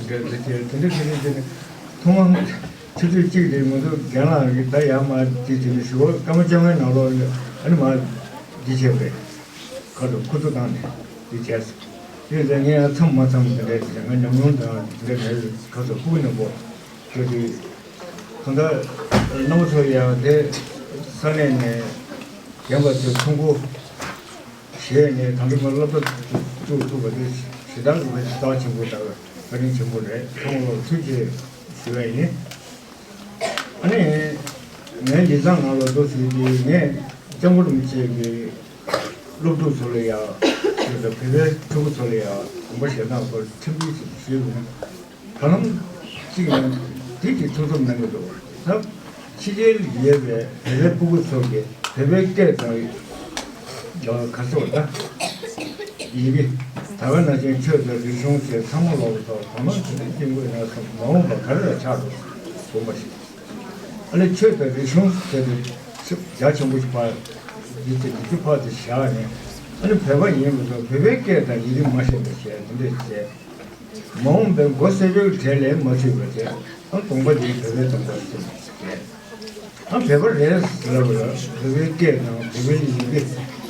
འདྲ་དེ་དེ་འདྲ་དེ་འདྲ་དེ་ནས་ཐོག་མ་ཆུ་ཚོད་གཅིག་རེད། ང་ཚོ་རྒན་ལགས་ཀྱིས་ད་ཡར་མར་འདི་བྱས་ནས་ཞུ་བ་སྐར་མ་བཅོ་ལྔའི་ནང་ལོགས་ཨ་ནི་མར་འདི་བྱས་པ་རེད། ཁ་དྲོ་ཁུ་ཚུར་བཏང་ནས་འདི་བྱས་སོང་། དེ་ཚེ་ངས་ཡང་མཚམས་མ་མཚམས་དེ་འདྲའི་དེ་ང་ཉམས་མྱོང་དང་དེ་འདྲ་མེད་ཁ་སོ་ཕུག་ནས་པོ་དེ་དུས་གང་ལྟར་རྣམ་པ་ཚོ་ཡང་དེ་ས་གནས་ནས་རྒན་པ་ཚོའི་ཚོང་སྒོ་བཞེས་ནས་ད་ལྟ་ང་སློབ་གྲྭ་བཙུགས་ཐུབ་པ་དེ་ཞེ་དྲག་གི་བཀའ་དྲིན་ཆེན་པོ་དང་བཀའ་དྲིན་ཆེན་པོ་རེད། ཚང་མ་ལ་ཐུགས་རྗེ་ཞུ་བ་ཡིན། ཨ་ནི་ངའི་ཡིག་ཚང་ནང་ལ་འདུག་ཟེར་དུས་ངས་སྐྱབས་མགོན་རིན་པོ་ཆེ་གི་སློབ་ཕྲུག་ཚོ་ལ་ཡང་ ཁྱོད་ཚོ་བོད་པའི་ཕྲུ་གུ་ཚོ་ལ་ཡང་དགོངས་པ་བཞེས་སྟངས་སྐོར་ཁྲིམས་འགལ་ཞིག་ཞུས་པ་ན། ད་ལམ་གཅིག་ནས་དེ་གི་ཐུགས་འཚབ་གནང་གི་འདུག་ད་ཕྱི་རྒྱལ་ལ་ཡོད་པའི་བོད་པའི་ཕྲུ་གུ་ཚོ་གིས་བོད་པའི་སྐད་དང་། ག་ཚོད་ད། ཡི་གེ། ད་ག་ནང་བཞིན་ཆོས་དང་རིག་གཞུང་བཅས་ཚང་མ་ལོག་ཐོག་གང་མང་ཞིག་ལ་སྐྱིད་མགོན་ཡང་སོང་མ་འོངས་པ་ག་རེ་ལ་ཆགས་འགྲོ་དགོངས་པ་ཞིག་ཨ་ནི་ཆོས་དང་རིག་གཞུང་ཟེར་ཏེ་རྒྱ་ཆེན་པོ་ཞིག་ཕར་ཡིད་ཀྱི་ཡིད་ཀྱི་ཕར་དུ་བཞག་ནས། ཨ་ནི་བོད་པ་ཡིན་པ་དང་བོད་པའི་སྐད་དང་ཡི་གེ་མ་ཤེས་པ་བྱས་དེ་འདྲས་བྱས། མ་འོངས་པའི་མགོ་སེར་པོའི་གྲལ་ལས་མ་ཚུད་པ་བྱས། ཨ་གདོང་པ་འདིའི་བོད་པའི་གདོང་པ་ཟེར་བྱས། ཨ་བོད་པ་རེད་ཟེར་ལབ་ལ་བོད་པའི་སྐད་དང་བོད་པའི་ཡི་གེ་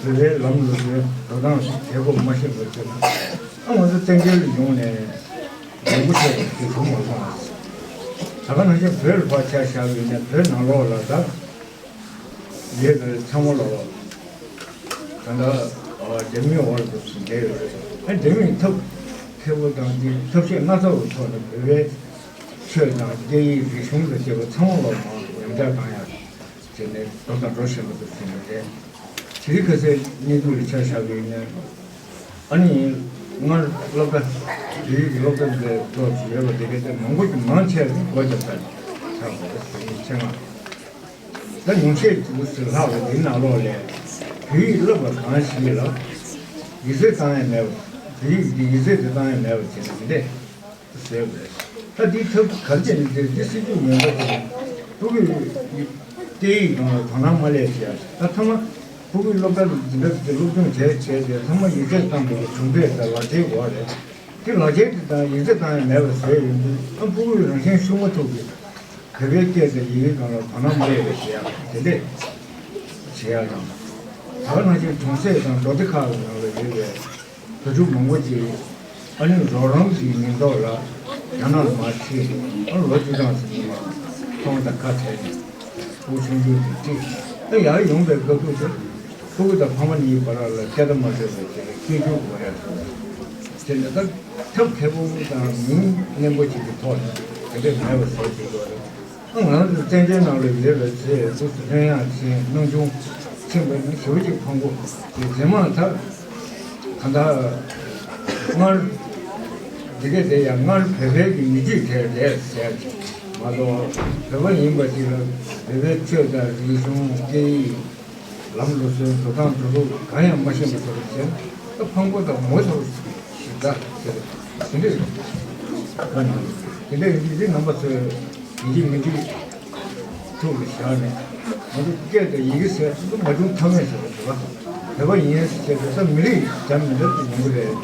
བོད་པའི་ལམ་ལུགས་ཀྱི་འགྲོ་སྟངས་དེ་གོ་མ་ཤེས་པ་བྱས་ན། ཨ་ང་ཚོ་བཙན་བྱོལ་ལ་ཡོང་ནས་འཛམ་བུ་གླིང་གི་གཞུང་མ་སོང་བ། ད་ག་ནང་བཞིན་བོད་ལ་ཕར་ཆ་བཞག་ཡོད་ན་བོད་ནང་ལོགས་ལ་ད་ཡོད་པའི་ཚང་མ་ལོག་ད་ལྟ་རྒྱ་མིའི་འོག་ལ་འདུག་བསྡད་ཡོད་རེད། ཨ་འདི་མིན་ཐབས་མཁས་པོ་དང་འདི་ཐབས་ཤེས་སྣ་ཚོགས་ཀྱི་ཐོག་ནས་བོད་པའི་ཆོས་དང་སྐད་ཡིག་རིག་གཞུང་དང་བཅས་པ་ཚང་མ་ལོག་མང་ཉམས་ཆག་བཏང་ཡག་བྱས་ནས་འགྲོ་དང་འགྲོ་བཞིན་པ་འདུག་ཟེར་ནས་རེད། དེ་རིང་ཁ་སང་གནས་ཚུལ་ལ་ཆ་བཞག་པ་ཡིན་ན། ཨ་ནི་སྔར་སློབ་གྲྭ་བོད་ཡིག་གི་སློབ་གྲྭ་འདི་ཙོགས་ཡོད་པ་དེ་གའི་དེ་མང་པོ་ཞིག་མང་ཆེ་བ་སྒོ་བརྒྱབ་ཚར་ཚར་བ་རེད་ཟེར་ཡིན་ཆེད་མངགས། ད་ཉུང་ཤས་ཅིག་ལྷག་པ་འདི་ནང་ལོགས་ལ་བོད་ཡིག་སློབ་པ་གང་ཞིག་ལ་ཡིག་ཚད་བཏང་ཡ་མེད་པ། བོད་ཡིག་འདི་ཡིག་ཚད་དེ་བཏང་ཡ་མེད་པ་བྱས་ནས་འདི་འདྲས་བཟོས་པ་རེད། ད་འདིའི་ཐབས་ག་རེ་བྱས་ནས་འདིར་འདི་སྲིད་ཇུས་ཡོང་ཐབས་བྱས་ནས་ཕྲུ་གུའི་སྐད་ཡིག་སྒང་ལ་དོ་སྣང་མ་སླེབས་བྱས། ད་ཐ་མ་ཕྲུ་གུའི་སློབ་གྲྭ་འདི་འདྲ་ཅིག་སློབ་སྦྱོང་བྱས་བྱས་ཏེ་ཐ་མ་ཡིག་ཚད་བཏང་དགོས་པའི་གྲུབ་འབྲས་དང་ལག་ཁྱེར་འོག་རེད། དེ་ལག་ཁྱེར་དེ་དང་ཡིག་ཚད་བཏང་ཡ་མེད་པ་བཟོས་ཡོང་དུས་ཨ་ཕྲུ་གུས་རང་བཞིན་ཤུགས་མ་ཐུབ་ཀྱི་བོད་པའི་སྐད་དང་ཡི་གེ་སྒང་ལ་དོ་སྣང་མ་ཡོད་པ་བྱེད་ཡག་དེ་འདྲས་བྱེད་ཡག་དང་། ད་ག་ནང་བཞིན་གྲོང་གསེབ་དང་མདོ་སྡེ་ཁག་གི་ནང་ལ་ཡོད་པའི་བུ་ཕྲུག་མང་པོ་ཅིག་ཨ་ནི་རོགས་རམ་གྱི་མིང་ཐོག་ལ་རྒྱ་ནག་ལ་མར་ཁྲིད། ཨ་ལོ་བཅུ་གྲངས་ཟིན་མ་ཁོང་དང་ཁ་བྲལ་ནས་ཕྲུ་གུ་ཆུང་ཆུང་ཅིག་ཁྲིད་ཨ་ཡར་ཡོང་པའི་སྐབས་ཐུག་ཚེ། ཕྲུ་གུ་དང་ཕ་མ་གཉིས་བར་ལ་སྐད་བརྡ་མ་འཕྲོད་པ་བྱས་ནས་སྐད་སྒྱུར་དགོས་ཡ་བྱས་ནས་ད་ཐབས་མཁས་པོ་དང་མིང་སྙན་པོ་ཅིག་གི་ཐོག་ནས་དེ་འདྲས་མེད་པ་བཟོ་བྱེད་དགོས་རེད། ང་རང་ཚོ་བཙན་བྱོལ་ནང་ལ་ཡོད་པའི་ཚེ་སྐུ་ཚེ་ལྷོད་ཡངས་ཕྱིན་སྣང་ཆུང་ཕྱིན་པ་ནི་ཞེ་པོ་ཅིག་ཕངས་པོ་དེ་རྗེས་མ་ད་གང་ལྟར་སྔར་འདི་ག་དེ་ཡང་སྔར་བོད་པའི་གི་མི་རྒྱུད་དེར་ལས་ཟེར་མ་གཏོགས་བོད་པ་ཡིན་པ་ཅིག་ལ་བོད་པའི་ཆོས་དང་རིག་གཞུང་སྐད་ཡིག་ལམ་ལུགས་སྲོལ་འགྲོ་སྟངས་འགྲོ་ལུགས་གང་ཡང་མ་ཤེས་པ་ཚོར་བྱས་ན་ཕངས་པོ་དང་ངོ་ཚ་བོ་ཞིག་འདྲ་ཟེར་དེ་འདྲས་ག་ནང་དེ་འདྲས་ཡིན་དུས་རྣམ་པ་ཚོས་ཡིན་གཅིག་མིན་གཅིག་ཐུགས་ལ་བཞག་ནས་ང་ཚོ་སྐད་དང་ཡི་གེ་ཟེར་ཚུལ་མ་བྱུང་ཐབས་མེད་ཟེར་བ་འདུག་ག་བོད་པ་ཡིན་ཟེར་དེ་ས་མི་རིགས་འདྲ་མི་འདྲ་དེ་ཡོང་གི་རེད།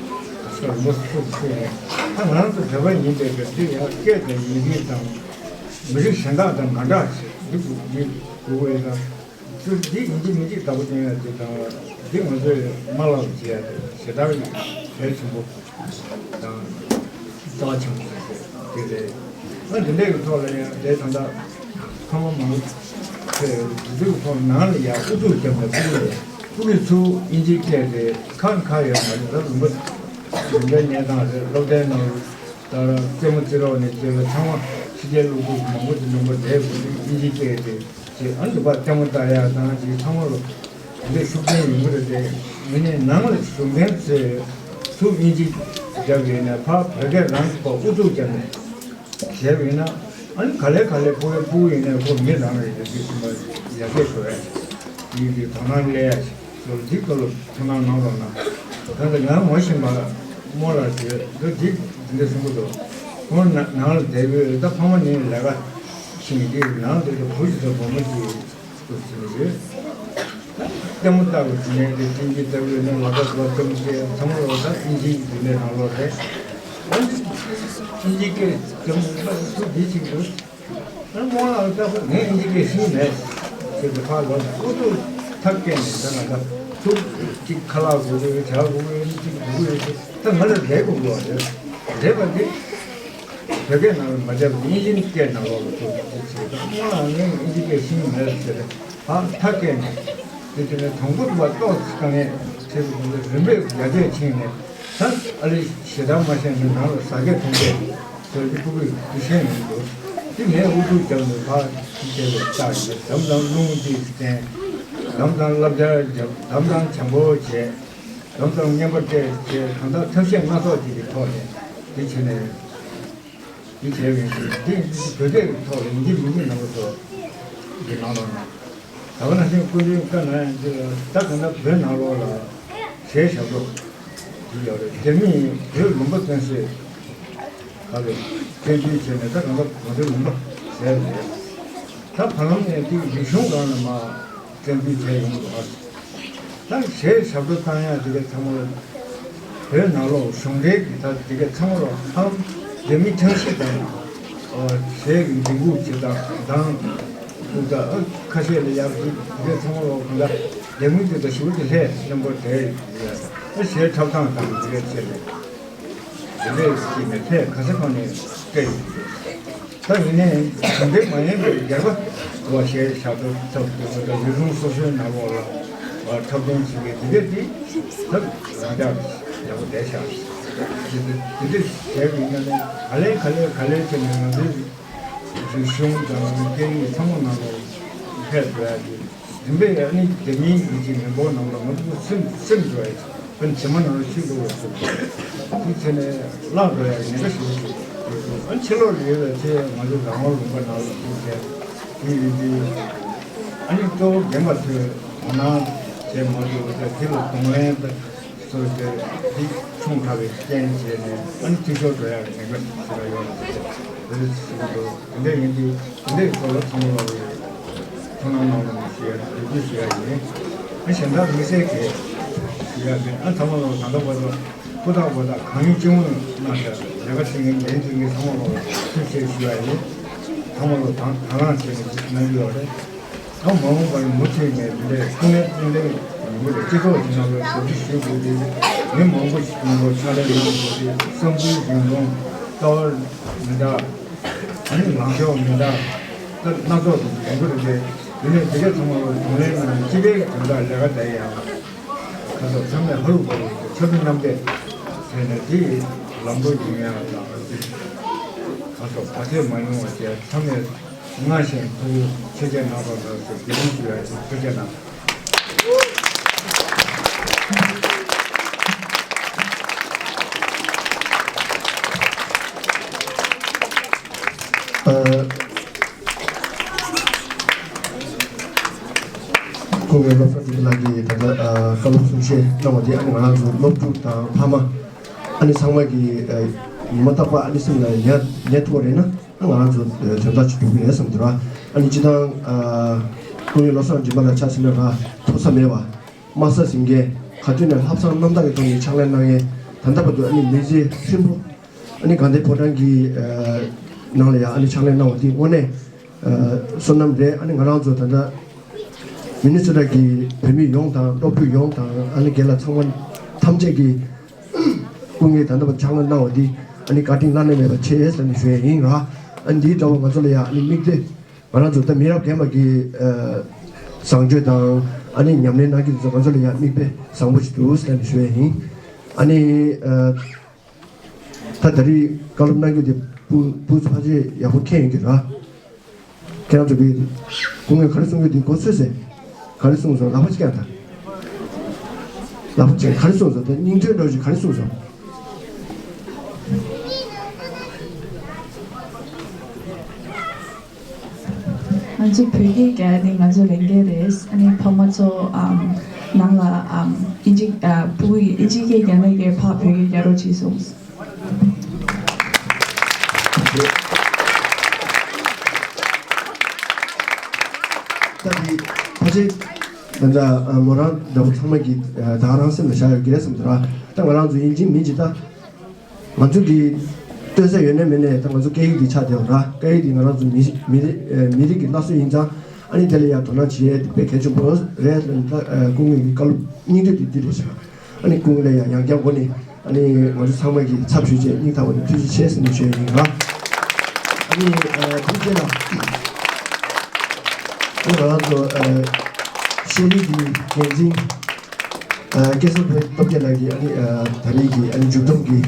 ས་ལོ་སུ་སུ་ཡིན་ད་ང་རང་ཚོ་བོད་པ་ཡིན་པའི་སྐབས་དེ་ཡང་སྐད་དང་ཡི་གེ་དང་མི་རིགས་གཞན་དག་དང་མ་འདྲ་ཞིག་འདི་འདི་དགོས་ཀྱི་རེད་ད། ཚུར་འདི་ཡིན་གཅིག་མིན་གཅིག་བདག་པོ་བསྟན་ཡ་དེ་དང་འདི་ང་ཚོས་མ་ལག་བྱེད་ཡ་དེ་ཞེ་དྲག་གི་གལ་ཆེན་པོ་དང་རྩ་བ་ཆེན་པོ་རེད་དེ་རེད། ང་འདི་འདྲའི་གི་ཐོག་ལ་ཡང་དེ་ད་ལྟ་ཚང་མ་མང་ཆེ་འདི་ཚོའི་ཐོག་ནང་ལ་ཡང་ཨུ་ཚུགས་བརྒྱབ་ནས་ཕྲུ་གུ་ཕྲུ་གུ་ཚུར་དབྱིན་ཇིའི་སྐད་དེ་ཁ་ཁ་ཡོད་མ་རེད་ད་ལུང་པ་ལུང་པའི་གནས་སྟངས་རེད། སློབ་གྲྭའི་ནང་ལ་ད་རྩེད་མོ་རྩེ་རོགས་ནས་བཅས་པ་ཚང་མ་ཕྱི་རྒྱལ་སློབ་ཕྲུག་མང་པོ་དེ་ལུང་པ་རེད་དགོས་དུས་དབྱིན་ཇིའི་སྐད་དེ། ཅེས་ཨ་ནི་པ་ལྟད་མོ་ལྟ་ཡག་དང་ཅིག་ཚང་མ་ལ་དེ་འདྲའི་ཤུགས་རྐྱེན་ཡོང་གི་རེད་དེ། ཡིན་ནའི་ནང་ལ་བཞུགས་མཁན་ཚོས་ཚུར་དབྱིན་ཇི་རྒྱབ་ཡོད་ནས་ཕར་བོད་སྐད་རང་གི་པ་ཨུ་ཚུགས་བརྒྱབ་ནས་བྱས་པ་ཡིན་ན། ཨ་ནི་ག་ལེ་ག་ལེ་ཕོ་བའི་ཕྲུ་གུ་ཡིན་ནའི་ཁོ་མི་རང་རེད་དེ་འདི་གསུམ་པ་ཡར་རྒྱས་འགྲོ་ཡ་ཡིན་དེ་དོ་སྣང་སླེབས་ཡ་ཞིག་ཚོར་འདི་ཚོ་ལ་ཐུགས་སྣང་གནང་རོགས་གནང་། ད་ལྟ་ང་ངོ་ཤེས་པ་རྨོ་ལགས་ཞེས་འདི་འདི་འདི་འདྲ་གསུང་གི་འདུག་ཁོང་ནང་ལ་བསྡད་ཡོད་ད་ཕ་མ་ནི་ལས་ཀ་ཤིང་གི་ནང་དུ་བུ་ཞིག་དང་བུ་མོ་གཅིག་ཏུ་ཕྱིན་ཡོད། ལྟད་མོ་ལྟ་བུ་དེ་ནས་དེ་ཅིན་གྱི་ལྟ་བུའི་ནང་ལ་ཁ་ལོ་ལྟད་མོ་སྐྱེ་ཚང་མ་ལོ་ད་ཨིན་ཇིའི་དེ་ནས་ནང་ལོ་རེད། ཨིན་ཇི་སྐད་ལྟད་མོ་ལྟ་བུ་ཚོ་འདི་གཅིག་འདུག་ཨ་རྨོ་ལགས་ལྟ་བུ་ངས་ཨིན་ཇི་སྐད་ཤེས་མེད་ཟེར་ཏེ་ཕར་ལོ་ཨུ་ཚུགས་ཐབས་སྐྱེས་ནས་ད་ང་ད་ཚུར་གཅིག་ཁ་ལག་དགོས་ཀྱི་ཡོད་ཇ་དགོས་ཀྱི་ཡོད་གཅིག་དགོས་ཀྱི་ཡོད་ད་ང་ལ་རེད་དགོས་ཀྱི་ཡོད་རེད་རེད་པ་འདི། བོད་སྐད་ནང་ལ་མ་བརྒྱབ་ཨིན་ཇིའི་སྐད་ནང་ལོགས་ལ་བཙུགས་ཏེ་བྱས་ཙང་སྔོན་ལ་ངས་ཨིན་ཇིའི་སྐད་ཤེས་ཀྱི་མེད་ཟེར་ཕར་མཐའ་བསྐྱལ་ནས་དེ་དེ་ནས་དང་པོ་དུ་བ་ཏོག་ཙམ་དཀའ་ངལ་འཕྲད་པའི་སྒང་ལ་རིམ་པས་རྒྱ་སྐྱེད་ཕྱིན་ནས་ད་ཨ་ལེ་ཞེ་དྲག་མ་བཤད་ནས་ནང་ལ་ཟ་སྐད་འཐུང་སྐད་ཟེར་གྱི་ཕྲུ་གུས་དེ་ཤེས་ཡོང་འདུག་དེ་ངས་ཨུ་ཚུགས་བརྒྱབ་ནས་ཕར་དེ་བྱས་པའི་རྟགས་ཡིན་པས་འདམ་དང་རླུང་དེ་བསྟན། འདམ་དང་བསླབ་བྱ་བརྒྱབ། འདམ་དང་བྱམས་པོ་བྱས། ལམ་སང་བརྙན་པར་བལྟས་བྱས་གང་ལྟར་ཐབས་ཤེས་སྣ་ཚོགས་ཅིག་གི་ཐོག་ནས་འདི་བྱས་ནས་འདི་བྱས་པའི་འདི་བོད་སྐད་ཀྱི་ཐོག་ལ་ཡིན་གཅིག་མིན་གཅིག་ནང་པ་ཚོ་གི་ནང་ལོགས་ན་ད་ག་ནང་བཞིན་སྐུ་མདུན་བཀའ་གནང་ཡང་འདི་ལ་ད་གང་ལྟར་བོད་ནང་ལོགས་ལ་གཞས་ཞབས་བྲོ་འདི་ཡོད་རེད། རྒྱ་མིས་བོད་ལུང་པ་བཙན་ཤེད་ག་ལ་བཙན་འཛུལ་བྱས་ནས་ད་གང་ལྟར་ང་ཚོའི་ལུང་པ་ཟེར་རེད། ད་བར་ལམ་ནས་འདི་རིག་གཞུང་སྒང་ལ་མ་བཙན་འཛུལ་བྱས་ཡོང་གི་འདུག་ཨ། ད་གཞས་ཞབས་བྲོ་བཏང་ཡག་དེ་ག་ཚང་མ་ལ་བོད་ནང་ལོགས་གཞུང་འབྲེལ་གྱི་ད་དེ་ག་ཚང་མ་ལ་ཧམ་རྒྱ་མི་ཐང་ཤིག་དང་གཞས་ཀྱི་འགྲིག་འགུག་བྱེད་སྟངས་དང་ཁུག་ད་ཨ་ཁ་ཤས་ལ་ཡག་གི་དེ་ག་ཚང་མ་ལ་གང་ལྟར་རྒྱ་མི་དེ་ད་ཞུ་གི་ལྷས་མཉམ་པོ་བསྡད་ཡོད་ཡ། ད་གཞས་འཁྲབ་སྟངས་དང་དེ་ག་བྱས་ནས་དེ་འདྲས་ཀྱི་ནས་ལྷས་ག་ས་གང་ནས་སྤྲད་ཡོད་ཀྱི་རེད། ད་ཡིན་ནའི་གཞུང་འབྲེལ་མ་ཡིན་པའི་སྒེར་པ་བ་ཞེས་བྱ་ཐབས་ཐབས་དེ་ཚོ་ལ་རིག་གཞུང་སོ་སོའི་ནང་ལོགས་ལ་འཁྲབ་སྟོན་བྱེད་པའི་དེ་འདྲས་དེ་ཐབས་རང་ཅག་ཡག་པོ་བསྡད་ཤག་དེ་འདྲས་བྱས་པ་ཡིན་ན་ནི་ག་ལེ་ག་ལེ་ག་ལེ་བྱས་ནས་ང་ཚོའི་རིག་གཞུང་དང་སྐད་ཡིག་ཚང་མ་ནང་ལོགས་ཕེབས་འགྲོ་ཡ་དེ། རིམ་པས་ཨ་ནི་རྒྱ་མིའི་མི་གཅིག་མི་འབོར་ནང་ལ་ང་ཚོ་སེམས་སེམས་འགྲོ་ཡ་ཅིག་ཨ་ནི་ཇེ་མང་ནང་ལ་ཤི་འགྲོ་བ་ཞིག་དེ་བྱས་ནས་བརླག་འགྲོ་ཡ་ཉེན་ཁ་ཞེ་པོ་ཅིག་ཡོད་འདུག་ཨ་ནི་ཕྱི་ལོགས་ལ་ཡོད་པའི་ཚེ་ང་ཚོ་རང་དབང་ལུང་པ་ནང་ལ་ཐུག་བྱས་དེ་ཡིན་དུས་ཨ་ནི་གཙོ་བོ་རྒན་པ་ཚོས་དོ་སྣང་བྱས་མ་ཐུབ་པ་དང་དེ་ལ་གདོང་ལེན་དང་། སོ་སོའི་འདི་ཆུང་དྲགས་པའི་རྐྱེན་བྱས་ནས་ཨ་ནི་འཐུས་ཤོར་འགྲོ་ཡག་གི་ཉེན་ཁ་ཞེ་དྲག་ཡོད་རེད་ཟེར་དེ་འདྲ་ཞིག་འདུག་དེ་འདྲ་ཡིན་དུས་དེ་འདྲའི་སྐོར་ལ་ཚང་མ་ལ་ཐུགས་སྣང་གནང་རོགས་ཞུ་ཡ་འབོད་སྐུལ་ཞུ་ཡ་ཡིན། ཨ་གཞན་དག་དམིགས་བསལ་གྱི་ཞུ་ཡ་མེད། ཨ་ཚང་མ་ལ་ད་ལྟ་བར་དུ་ཧུར་ཐག་ཧུར་ཐག་གང་ཡིན་ཅི་ཡོང་གནང་བྱས་ལས་ཀ་བྱེད་མཁན་འགན་འཛིན་མཁན་ཚང་མ་ལ་ཐུགས་རྗེ་ཆེ་ཞུ་ཡ་ཡིན། ཚང་མ་ལ་དང་དང་བླངས་བྱས་ནས་གནང་གི་ཡོད་རེད། ད་མ་འོངས་པར་མུ་མཐུད་ནས་འདི་འདྲའི་ཐུགས་སྣང་གཏིང་ལྡན་ཡོང་གི་རེད། སྤྱི་ཚོགས་ཀྱི་ནང་ལ་ཞབས་ཕྱི་ཞུ་དགོས་དུས་མི་མང་པོ་ཞིག་མང་པོ་ཕྱག་ལས་གནང་དགོས་དུས་བསམ་ཚུལ་རྒྱུན་འཁྱོངས་ལྟ་བ་མི་འདྲ་ཨ་ནི་ལངས་ཕྱོགས་མི་འདྲ་ད་སྣ་ཚོགས་དེ་ཡོང་གི་རེད་དེ། དེ་ནས་དེ་ག་ཚང་མ་ལ་གདོང་ལེན་གནང་ནས་སྤྱི་པའི་དོན་དག་ལས་ཀ་དེ་ཡང་ཁ་སོགས་ཚང་མས་ཧ་རུ་པ་རུ་ཆབ་མི་རྣམ་པས་བྱས་ནས་དེ་ཡི་ལམ་འགྲོ་ཡིན་ཡང་དང་ཁ་སོགས་བར་ཆད་མ་ཡོང་བ་བྱས་ཚང་མས། སྔར་བཞིན་ཐུགས་ཆེ་བསྐྱེད་གནང་རོགས་གནང་ཟེར་དགེ་འདུན་ཞུ་ཡ་ཡིན། ཐུགས་རྗེ་གནང་། ཨ། སྐུ་ངོ་བློ་བཟང་སྒྲོལ་མ་ལགས་ཀྱིས་ད་ལྟ་ཨ་བཀའ་སློབ་གསུང་བཤད་གནང་བ་དེ་ཨ་ནི་ང་རང་ཚོ་སློབ་ཕྲུག་དང་ཕ་མ་ཨ་ནི་ཚང་མ་གིས་ཨ་ཉི་མ་རྟག་པར་ཨ་ནི་སེམས་ལ་ཉར་ཉར་ཐུབ་པ་རེད་ན། ང་རང་ཚོ་དོན་དག་ཅིག་འགྲུབ་ཀྱི་རེད་བསམ་འདུག་ར། ཨ་ནི་སྤྱི་བཏང་ཨ་སྐུ་ངོ་བློ་བཟང་སྒྲོལ་མ་ལགས་ཆ་བཞག་ན་ར་མཐོ་ས་མེད་པ། དམའ་ས་ཟིན་མཁན་ག་དུས་ནས་ལྷག་བསམ་རྣམ་དག་གི་ཐོག་ནས་ཕྱག་ལས་གནང་མཁན་ད་ལྟ་བར་དུ་ཨ་ནི་མི་ཚེ་ཧྲིལ་པོ་ཨ་ནི་དགའ་ལྡན་ཕོ་བྲང་གི་ཨ་ནང་ལ་ཡང་ཨ་ནི་ཕྱག་ལས་གནང་བ་འདི་དངོས་གནས་ཨ་བསོད་ནམས་རེད། ཨ་ནི་ང་རང་ཚོ་ད་ལྟ་མི་ནི་སོ་ཊ་གི་བོད་མི་ཡོངས་དང་སློབ་ཕྲུག་ཡོངས་དང་ཨ་ནི་རྒན་ལགས་ཚང་མ་ཐམས་ཅད་ཀྱིས་སྐུ་ངོས་ད་ལྟ་བར་ཕྱག་ལས་གནང་བ་འདི་ཨ་ནི་བཀའ་དྲིན་བླ་ན་མེད་པ་ཆེ་ཟེར་ནས་ཞུ་ཡས་ཡིན་ར། ཨ་ནི་འདིའི་འདྲ་བ་ང་ཚོ་ལ་ཡང་ཨ་ནི་དམིགས་བསལ་ང་རང་ཚོ་ད་མི་རབས་རྒན་པ་གི་ཨ་བཟང་སྤྱོད་དང་ཨ་ནི་ཉམས་ལེན་གནང་རྒྱུ་དེ་ཚོ་ང་ཚོ་ལ་ཡང་མིག་དཔེ་བཟང་པོ་ཞིག་འདུག་ཟེར་ནས་ཞུ་ཡས་ཡིན། ཨ་ནི་ཨ་ད་ད་རེས་བཀའ་སློབ་གནང་རྒྱུ་དེ་སྤུ་སྤུ་ཚོ་ཕལ་ཆེར་ཡག་པོ་མཁྱེན་ཡོད་ཀྱི་ར། ཁྱེད་རང་ཚོ་གི་སྐུ་ངོས་ག་རེ་གསུང་རྒྱུ་དེ་མགོ་ཚོས་ཟེར། ག་རེ་གསུངས་སོང་། ལག་པ་ཅིག་བརྐྱངས་དང་། ལག་པ་ཅིག་ག་རེ་གསུངས་སོང་། ད་སྙིང་དོན་འདྲ་བོ་ཞིག་ག་རེ་གསུངས་སོང་། ང་ཚོ་བོད་སྐད་རྒྱག་ཡ་དེ་ང་ཚོ་ལས་འགན་རེད། ཨ་ནི་ཕ་མ་ཚོ་ཨམ་ནང་ལ་ཨམ་ཨིན་ཇི་ཨ་སྤུ་གུ་ཡིས་ཨིན་ཇི་སྐད་རྒྱག་ན་རྒྱག་ཕར་བོད་སྐད་རྒྱག་རོགས་བྱེད་གསུངས། ད་དེ་ཕལ་ཆེར་ད་ལྟ་མོ་རང་འདྲ་པོ་ཚང་མ་གིས་ད་ག་རང་སེམས་ལ་བཞག་ཡོད་ཀྱི་རེད་བསམ་འདུག་ར། ད་ང་རང་ཚོ་ཡིན་གཅིག་མིན་གཅིག་ད། ང་ཚོ་གི་ལྟོས་ས་ཡོད་ནའི་མེད་ནའི་ད་ང་ཚོ་སྐད་ཡིག་འདི་ཆགས་བསྡད་ཡོད་ར། སྐད་ཡིག་འདི་ང་རང་ཚོ་མི་མི་རིགས་མི་རིགས་ཀྱི་སླར་གསོ་ཡིན་ཙང་ཨ་ནི་དེ་ལ་ཡང་དོ་སྣང་བྱེད་ཡས་དེ་དཔེ་གལ་ཆེན་པོ་རེད་ལབ་ནས་ད་སྐུ་ངོས་ཀྱི་བཀའ་སློབ་སྙིང་བསྡུས་དེ་འདི་རེད་ཤག་ཨ་ནི་སྐུ་ངོས་ལ་ཡང་ཡང་བསྐྱར་སྒོ་ནས་ཨ་ནི་ང་ཚོ་ཚང་མ་གི་ཚབ་ཞུས་བྱས་སྙིང་ཐག་པ་ནས་ཐུགས་རྗེ་ཆེ་ཟེར་ནས་ཞུ་ཡས་ཡིན་ར། ཨ་ནི་ཨ་དེ་རྗེས་ལ་ཨ་ནི་ང་རང་ཚོ་ཨ་ཤེས་རིག་གི་འགན་འཛིན། ཨ་སྐལ་བཟང་བོད་སྟོབས་རྒྱལ་ལགས་ཀྱིས་ཨ་ནི་ཨ་ད་རེས་ཀྱི་ཨ་ནི་མཇུག་བསྡོམས་ཀྱི་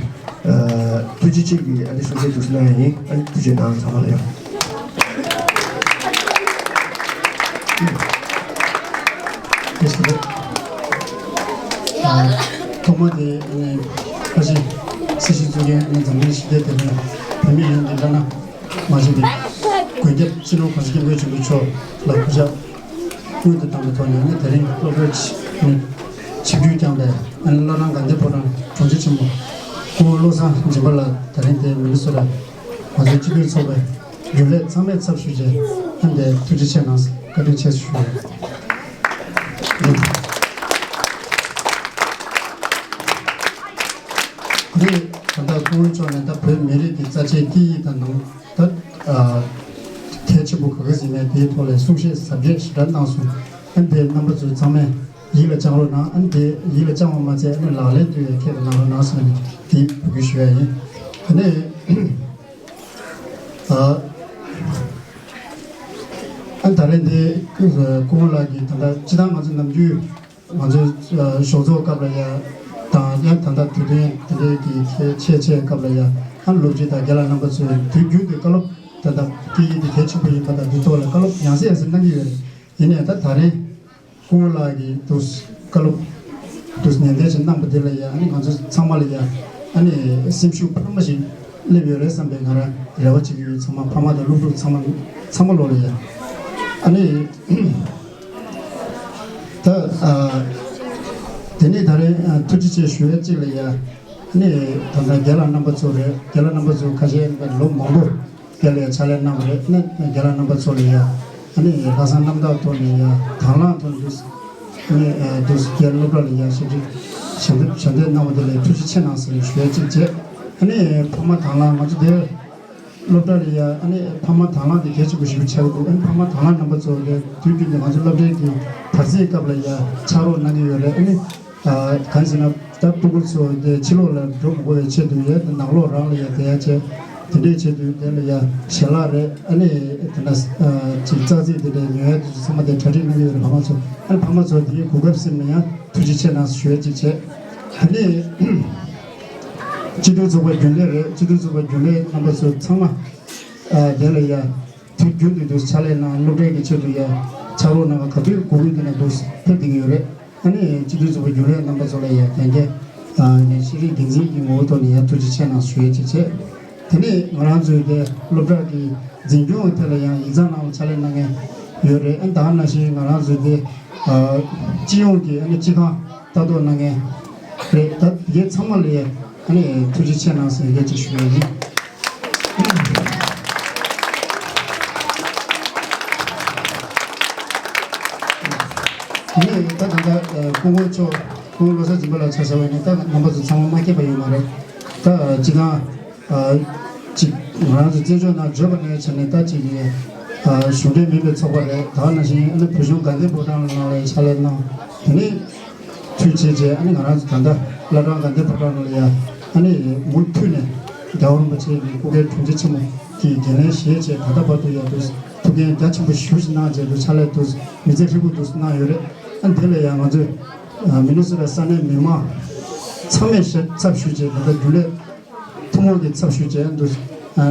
ཨ་ཐུགས་རྗེ་ཆེ་གི་ཨ་ནི་གསུང་བཤད་འདུག་སེ་གནང་ཡ་ཡིན། ཨ་ནི་ཐུགས་རྗེ་གནང་། ཚང་མ་ལ་ཡང་། ཨ་ ཐོག་མ་དེ་ཨ་ནི་བཀྲ་ཤིས་སྲི་ཞུ་གཙོ་འགན་ཨ་ནི་འཛམ་གླིང་ཞི་བདེ་དེ་ནས་བོད་མི་ཡོངས་ཀྱི་བླ་ན་མ་མཆིས་པའི་མགོན་སྐྱབས་སྤྱི་ནོར་༸གོང་ས་༸སྐྱབས་མགོན་ཆེན་པོ་མཆོག་ལ་སྐུ་ཕྱག་སྔོན་དུ་བཏང་པའི་ཐོག་ནས་ཨ་ནི་དེ་རིང་སློབ་གྲྭ་ཆེ་ཨ་ནི་ཆིབས་བསྒྱུར་བསྐྱངས་པའི་ཨ་ནི་བླ་བྲང་དགའ་ལྡན་ཕོ་བྲང་དྲུང་ཆེ་ཆེན་མོ་སྐུ་ངོ་བློ་བཟང་སྦྱིན་པ་ལགས་དེ་རིང་འདིར་མི་ནི་སོ་ཊ་ང་ཚོའི་སྤྱི་འཐུས་ཚོགས་པའི་རྒྱུན་ལས་ཚང་མའི་ཚབ་ཞུས་བྱས་ཨ་ནི་འདིར་ཐུགས་རྗེ་ཆེ་གནང་ཟེར་བཀའ་དྲིན་ཆེ་ཞུ། ཁོ་རེ་ད་ལྟ་སྐུ་ངོ་མཆོག་ནས་ད་བོད་མི་རིགས་ཀྱི་རྩ་ཆེའི་སྐད་ཡིག་དང་ནང་ད་གལ་ཆེན་པོ་ག་ག་ཟིན་ནས་དེའི་ཐོག་ལ་གསུང་བཤད་ཟབ་རྒྱས་ཞེ་དྲག་གནང་སོང་། ཨ་ནི་དེ་རྣམ་པ་ཚོས་ཚང་མས་ཡིད་ལ་བཅངས་རོགས་གནང་། ཨ་ནི་དེ་ཡིད་ལ་བཅངས་པ་མ་ཚད་ཨ་ནི་ལག་ལེན་དུ་ཡང་འཁྱེར་གནང་རོགས་གནང་ཟེར་ནས་དེ་འབོད་སྐུལ་ཞུ་ཡ་ཡིན། ཨ་ནི། ཨ་ཨ་ད་རེས་འདི་སྐུ་ངོ་ལགས་ཀྱིས་ད་ལྟ་སྤྱི་བཏང་ང་ཚོ་ནམ་རྒྱུན་ང་ཚོའི་ཨ་ཞོགས་ཚོགས་སྐབས་ལ་ཡ་དང་ཡང་ད་ལྟ་དུས་སྟོན་དེ་འདྲའི་གི་ཁྱད་ཆེ་ཆེ་སྐབས་ལ་ཡ་ཨ་སློབ་སྤྱི་དང་རྒན་ལགས་རྣམ་པ་ཚོས་དུས་རྒྱུན་དུ་བཀའ་སློབ་ད་ལྟ་སྐད་ཡིག་དེ་གལ་ཆེན་པོ་ཡིན་པ་དང་དེ་ཐོག་ལ་བཀའ་སློབ་ཡང་སེ་ཡང་སེ་གནང་གི་ཡོད་རེད། ཡིན་ནའི་ད་ད་རེས། སྐུ་ངོ་ལགས་ཀྱིས་འདུག་བཀའ་སློབ་འདུག་ནན་ཏན་ཞིག་གནང་པ་དེ་ལ་ཡང་ཨ་ནི་ང་ཚོ་ཚང་མ་ལ་ཡང་ཨ་ནི་སེམས་ཤུགས་འཕར་མ་ཞིག་སླེབས་ཡོད་རེད་བསམ་པའི་ང་རང་རེ་བ་བྱེད་ཀྱི་ཡོད། ཚང་མ་ཕ་མ་དང་སློབ་ཕྲུག་ཚང་མ་ཚང་མ་ལོ་ལ་ཡང་ཨ་ནི་ད་ཨ་དེ་ནས་ད་རེས་ཨ་ཐུགས་རྗེ་ཆེ་ཞུ་ཡ་གཅིག་ལ་ཡང་ཨ་ནི་ད་ལྟ་རྒན་ལགས་རྣམ་པ་ཚོ་རེད། རྒན་ལགས་རྣམ་པ་ཚོ་ཁ་ཤས་ལོ་མང་པོ། དེ་ལ་ཡང་ཕྱག་ལས་གནང་བ་རེད། ཨ་ནི་རྒན་ལགས་རྣམ་པ་ཚོ་ལ་ཡང་ཨ་ནི་ལྷག་བསམ་རྣམ་དག་ཐོག་ནས་ཡང་དང་བླངས་ཐོག་ནས་ཨ་ནི་འདུག་སེ་རྒན་སློབ་གྲྭ་ལ་ཡང་ཞབས་ཕྱི་ཞབས་འདེགས་ཞབས་འདེགས་གནང་བ་དེ་ལ་ཐུགས་རྗེ་ཆེ་གནང་ཟེར་ཞུ་ཡ་གཅིག་བྱས། ཨ་ནི་ཕ་མ་དང་བླངས་ང་ཚོ་དེ་སློབ་གྲྭ་ལ་ཡང་ཨ་ནི་ཕ་མ་དང་བླངས་དེ་གལ་ཆེན་པོ་ཞིག་ཆགས་ཀྱི་འདུག་ཨ་ནི་ཕ་མ་དང་བླངས་རྣམ་པ་ཚོ་དེ་དུས་རྒྱུན་དུ་ང་ཚོ་སློབ་གྲྭའི་གི་དར་རྩེའི་སྐབས་ལ་ཡང་ཕྱག་རོགས་གནང་གི་ཡོད་རེད། ཨ་ནི། གང་ཟེར་ན་ད་སྤུ་གུ་ཚོ་དེ་ཕྱི་ལོགས་ལ་འགྲོ་མི་དགོས་པའི་ཆེད་དུ་ཡ་ནང་ལོགས་རང་ལ་ཡ་བསྡད་ཡ་བྱས། དེ་འདྲའི་ཆེད་དུ་དེ་ལ་ཡ་ཞལ་ལག་རེད། ཨ་ནི་དེ་ན་ཅིག་ཙག་ཙིག་དེ་འདྲའི་ཉོ་ཡ་དེ་ཚོ་ཚང་མ་དེ་གྲ་སྒྲིག་གནང་གི་ཡོད་རེད། ཕ་མ་ཚོ་ཨ་ནི་ཕ་མ་ཚོ་དེའི་གོ་སྐབས་ཟིན་ན་ཡང་ཐུགས་རྗེ་ཆེ་གནང་ཞུ་ཡ་ཅིག་བྱས། དེ་ནས་སྤྱི་འཐུས་ཚོགས་པ་རྒྱུན་ལས་རེད། སྤྱི་འཐུས་ཚོགས་པ་རྒྱུན་ལས་རྣམ་པ་ཚོ་ཚང་མ་དེ་ལ་ཡ། དུས་རྒྱུན་དུ་འདུག་ཕྱག་ལས་གནང་། སློབ་གྲྭའི་གི་ཆེད་དུ་ཡང་ཕྱག་རོགས་གནང་བ་ག་དུས་དགོས་ཀྱི་འདུག་ན་འདུག་ཕེབས་བསྡད་ཀྱི་ཡོད་རེད། ཨ་ནི་སྤྱི་འཐུས་ཚོགས་པ་རྒྱུན་ལས་རྣམ་པ་ཚོ་ལ་ཡང་རྒན་རྒས་ཨ་ནི་ཤེས་རིག་འགན་འཛིན་གྱི་ངོ་བོ་ཐོག་ནས་ཡང་ཐུགས་རྗེ་ཆེ་གནང་ཞུ་ཡས་ཅིག་བྱས། དེ་ནས་ང་རང་ཚོའི་དེ་སློབ་གྲྭ་གི་འཛིན་སྐྱོང་གི་ཐད་ལ་ཡང་ཡིག་ཚང་ནང་ལ་ཕྱག་ལས་གནང་མཁན་ཡོད་རེད། ཨ་ནི་ད་ག་ནང་བཞིན་ང་རང་ཚོའི་དེ་ཨ་སྤྱི་ཡོངས་ཀྱི་ཨ་ནི་སྤྱི་ཁང་ལྟ་རྟོག་གནང་མཁན་རེད། ད་དེ་ཚང་མ་ལ་ཡང་ཨ་ནི་ཐུགས་རྗེ་ཆེ་གནང་ཟེར་ཡས་ཅིག་ཞུ་ཡས་ཡིན། དེ་ནས་ད་ད་ལྟ་སྐུ་ངོ་མཆོག་སྐུ་ངོ་བློ་བཟང་སྦྱིན་པ་ལགས་ཆ་བཞག་པ་ཡིན་ན་ད་རྣམ་པ་ཚོ་ཚང་མ་མ་མཁྱེན་པ་ཡོད་མ་རེད། ད་སྤྱིར་བཏང་ཅིག་ང་རང་ཚོ་བཙན་བྱོལ་ནང་བརྗོད་པ་ནས་བྱས་ནས་ད་ཅིག་གཞུང་འབྲེལ་མིན་པའི་ཚོགས་པ་རེད། ད་ནང་བཞིན་ཨ་ནི་བོད་གཞུང་དགའ་ལྡན་ཕོ་བྲང་ནང་ལ་ཕྱག་ལས་གནང་། དེ་ནས་ཚུལ་བྱས་རྗེས་ཨ་ནི་ང་རང་ཚོ་ད་ལྟ་བླ་བྲང་དགའ་ལྡན་ཕོ་བྲང་ནང་ལ་ཡ་ཨ་ནི་མུ་མཐུད་ནས་རྒྱལ་བ་རིན་པོ་ཆེ་གི་སྐུ་སྒེར་དྲུང་ཆེ་ཆེན་མོ་གི་འགན་ལེན་བཞེས་བྱས་ད་ལྟ་བར་དུ་ཡ་དུ་ཐུགས་འགན་རྒྱ་ཆེན་པོ་ཞེ་པོ་ཞིག་གནང་བྱས་དུ་ཕྱག་ལས་དུ་མི་ཚེ་ཧྲིལ་པོ་དུ་གནང་ཡོད་རེད། ཨ་ནི་དེ་ལ་ཡ་ང་ཚོས་མི་ནི་སོ་ཊ་ས་གནས་མི་མང་ཚང་མས་ཞབས་ཚབ་ཞུས་བྱས་ད་ལྟ་རྒྱུན་ལས་ཐུན་མོང་གི་ཚབ་ཞུས་བྱས་འདུག་ཨ་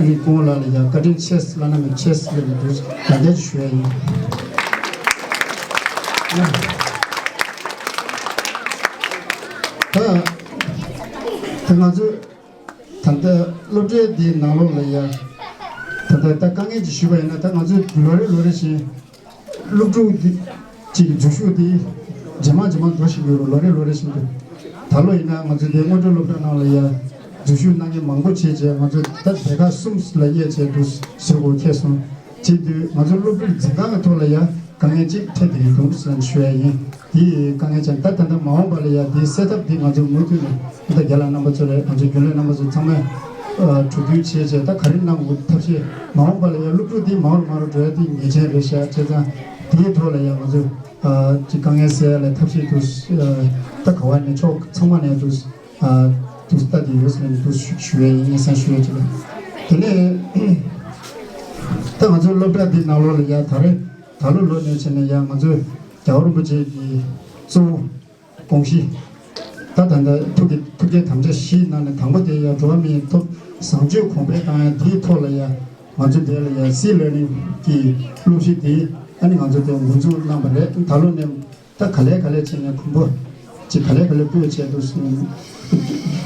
ནི་སྐུ་ངོ་ལགས་ལ་ཡང་བཀའ་དྲིན་ཆེ་བླ་ན་མེད་ཆེ་ལབ་ནས་འདུག་ཡང་བསྐྱར་ཞུ་ཡ་ཡིན། ད་ད་ང་ཚོས་ད་ལྟ་སློབ་གྲྭའི་འདིའི་ནང་ལོགས་ལ་ཡང་ད་ལྟ་ད་དཀའ་ངལ་ཅིག་ཞུས་པ་ཡིན་ན་ད་ང་ཚོས་ལོ་རེ་ལོ་རེ་བཞིན། སློབ་ཕྲུག་འདི་གཅིག་འཛུལ་ཞུགས་འདི་ཇེ་མང་ཇེ་མང་འགྲོ་བཞིན་ཡོད་རེད། ལོ་རེ་ལོ་རེ་བཞིན་དུ་ད་ལོ་ཡིན་ན་ང་ཚོ་འདི་སྔོན་འགྲོ་སློབ་གྲྭ་ནང་ལ་ཡ་འཛུལ་ཞུགས་གནང་མཁན་མང་པོ་བྱས་བྱས་ང་ཚོ་ད་སྡེ་ཁག་གསུམ་ལ་དབྱེ་བྱས་འདུག་བཟོ་དགོས་ཁེལ་སོང་། བྱེད་དུས་ང་ཚོ་སློབ་ཕྲུག་འཛིན་སྟངས་ཀྱི་ཐོག་ལ་ཡ་དཀའ་ངལ་ཅིག་འཕྲད་བསྡད་ཀྱི་འདུག་ཟེར་ཞུ་ཡ་ཡིན། འདི་དཀའ་ངལ་ཅན་ད་ད་ལྟ་མ་འོངས་པ་ལ་ཡ་འདི་སེལ་ཐབས་འདི་ང་ཚོ་མུ་མཐུད་ནས་ད་རྒན་ལགས་རྣམ་པ་ཚོ་རེད། ང་ཚོ་རྒྱུན་ལས་རྣམ་པ་ཚོ་ཚང་མས་གྲོས་བསྡུར་བྱས་བྱས་ད་ག་རེ་གནང་དགོས་ཐབས་ཤེས་མ་འོངས་པ་ལ་ཡང་སློབ་ཕྲུག་འདི་མང་རུ་མང་རུ་འགྲོ་ཡ་འདི་ངེས་ཅན་རེད་ཤག་བྱས་ཙང་དེའི་ཐོག་ལ་ཡང་ང་ཚོས་ཅིག་དཀའ་ངལ་སེལ་ཡ་ལ་ཐབས་ཤེས་དུ་ད་ག་བ་ནས་ཕྱོགས་ཚང་མ་ནས་དུ་དུ་ལྟ་དེ་ཡོད་ཟེར་ནས་དུ་ཞུ་ཡ་ཡིན་སེམས་ཞུ་ཡ་ཅིག་ལ། དེ་ནས་ད་ང་ཚོའི་སློབ་གྲྭ་འདི་ནང་ལོགས་ལ་ཡ་ད་རེས་ད་ལོ་ལོ་ནས་བྱས་ནས་ཡ་ང་ཚོས་རྒྱལ་བ་རིན་པོ་ཆེ་གི་གཙོ་བོ། དགོངས་གཞི། ད་ད་ལྟ་ཐུགས་ཀྱི་ཐུགས་བསྐྱེད་དམ་བཅའ་བཞིའི་ནང་ནས་དང་པོ་དེ་ཡང་འགྲོ་བ་མིའི་ཐོབ་བཟང་སྤྱོད་གོང་འཕེལ་བཏང་ཡ་དེའི་ཐོག་ལ་ཡ་ང་ཚོ་དེ་ལ་ཡ་སི་ལར་ནིང་གི་གློག་གཞི་དེ་ཨ་ནི་ང་ཚོ་དེ་འགོ་འཛུགས་གནང་བ་རེད། ད་ལོ་ནས་ད་ག་ལེ་ག་ལེ་བྱས་ནས་གོམ་པ་ ཅིག་ག་ལེ་ག་ལེ་སྤོས་བྱས་འདུག་ཟིན།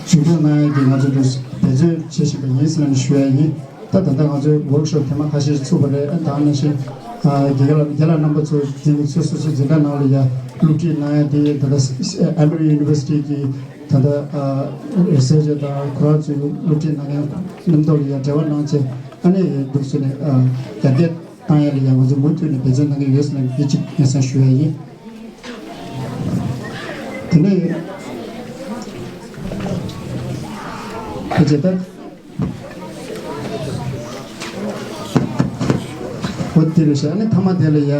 ཇུས་འགོད་གནང་ཡ་གི་ང་ཚོ་འདུག་འབད་བརྩོན་བྱེད་བཞིན་པ་ཡིན་ཟེར་ནས་ཞུ་ཡ་ཡིན། ད་ད་ལྟ་ང་ཚོའི་ཝོག་ཤོབ་ཐེངས་མ་ཁ་ཤས་ཚུགས་པ་རེད། ཨ་ད་ནང་བཞིན་རྒན་ལགས་རྒན་ལགས་རྣམ་པ་ཚོ་འཛིན་གྱི་ཚོས་སོ་སོའི་འཛིན་གྲྭ་ནང་ལ་ཡ་སློབ་ཁྲིད་གནང་ཡ་དེ་ད་ལྟ་Emory University གི་ད་ལྟ་རི་སར་ཆར་དང་ཁོ་རང་ཚོའི་སློབ་ཁྲིད་གནང་མཁན་རྣམ་ཐོག་ལ་ཡ་འབྲེལ་བ་གནང་བྱས་ཨ་ནི་འདུག་ཟེར་ནས་རྒྱ་སྐད་བཏང་ཡ་ལ་ཡ་ང་ཚོ་མུ་མཐུད་ནས་འབད་བརྩོན་གནང་གི་ཡོད་ཟེར་ནས་འདི་གཅིག་སྙན་སེང་ཞུ་ཡ་ཡིན། དེ་ནས་ཕལ་ཆེར་ད་འོ་དེ་རེད་ཤག་ཨ་ནི་མཐའ་མ་དེ་ལ་ཡ་ཨ་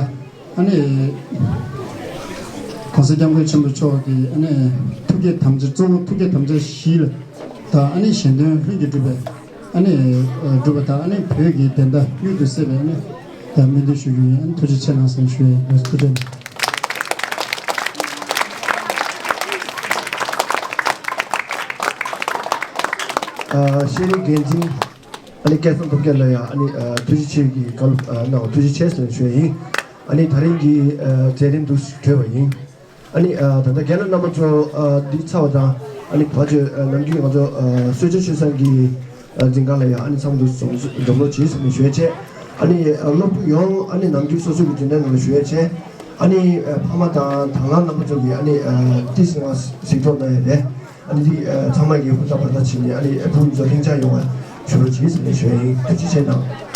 ནི་༸གོང་ས་༸སྐྱབས་མགོན་ཆེན་པོ་མཆོག་གི་ཨ་ནི་ཐུགས་བསྐྱེད་དམ་བཅའ་གཙོ་བོ་ཐུགས་བསྐྱེད་དམ་བཅའ་བཞི་ལ་དང་ཨ་ནི་གཞན་དོན་ལྷུན་གྱིས་གྲུབ་པའི་ཨ་ནི་སྒྲུབ་པ་དང་ཨ་ནི་བོད་ཀྱི་བདེན་མཐའ་མྱུར་དུ་གསལ་བའི་ཨ་ནི་སྨོན་འདུན་ཞུ་རྒྱུ་ཡིན། ཨ་ནི་ཐུགས་རྗེ་ཆེ་གནང་ཟེར་ཞུ་ཡ་ཡིན། ཐུགས་རྗེ་ཆེ། ཤེས་རིག་འགན་འཛིན་ཨ་ནི་སྐལ་བཟང་ཐོབ་རྒྱལ་ལ་ཡང་ཨ་ནི་ཐུགས་རྗེ་ཆེ་གི་བཀའ་སློབ་གནང་བ་ཐུགས་རྗེ་ཆེ་ཟེར་ཞུ་ཡ་ཡིན། ཨ་ནི་ད་རིང་གི་མཛད་རིམ་འདུག་གྲོལ་བ་ཡིན། ཨ་ནི་ད་ལྟ་རྒན་ལགས་རྣམ་པ་ཚོ་འདི་ཚར་བ་དང་ཨ་ནི་བ་ཅོ་ནམ་རྒྱུན་ང་ཚོ་གསོལ་ཇ་མཆོད་གསུམ་གྱི་འཛིན་ཁང་ལ་ཡང་ཨ་ནི་ཚང་མ་འཛོམས་འཛོམས་བློ་བྱེད་ཟེར་ནས་ཞུ་ཡ་བྱས། ཨ་ནི་སློབ་ཕྲུག་ཡོངས་ཨ་ནི་ནམ་རྒྱུན་སོ་སོ་གི་འཛིན་གྲྭ་ནང་ལ་ཞུ་ཡ་བྱས། ཨ་ནི་ཕ་མ་དང་དྭང་བླངས་རྣམ་པ་ཚོ་གིས་ཨ་ནི་ཏིས་ང་གཟིགས་རྟོག་གནང་ཡ་རེད། ཨ་ནི་འདི་ཚང་མ་གིས་ཧུར་ཐག་འབད་ཐག་བྱས་ནས་ཨ་ནི་ཕྲུ་གུ་ཚོ་ལྷིང་འཇགས་ཡོང་བ་ཞུ་རོགས་བྱེད་ཟེར་ནས་ཞུ་ཡ་ཡིན། ཐུགས་རྗེ་ཆེ་གནང་།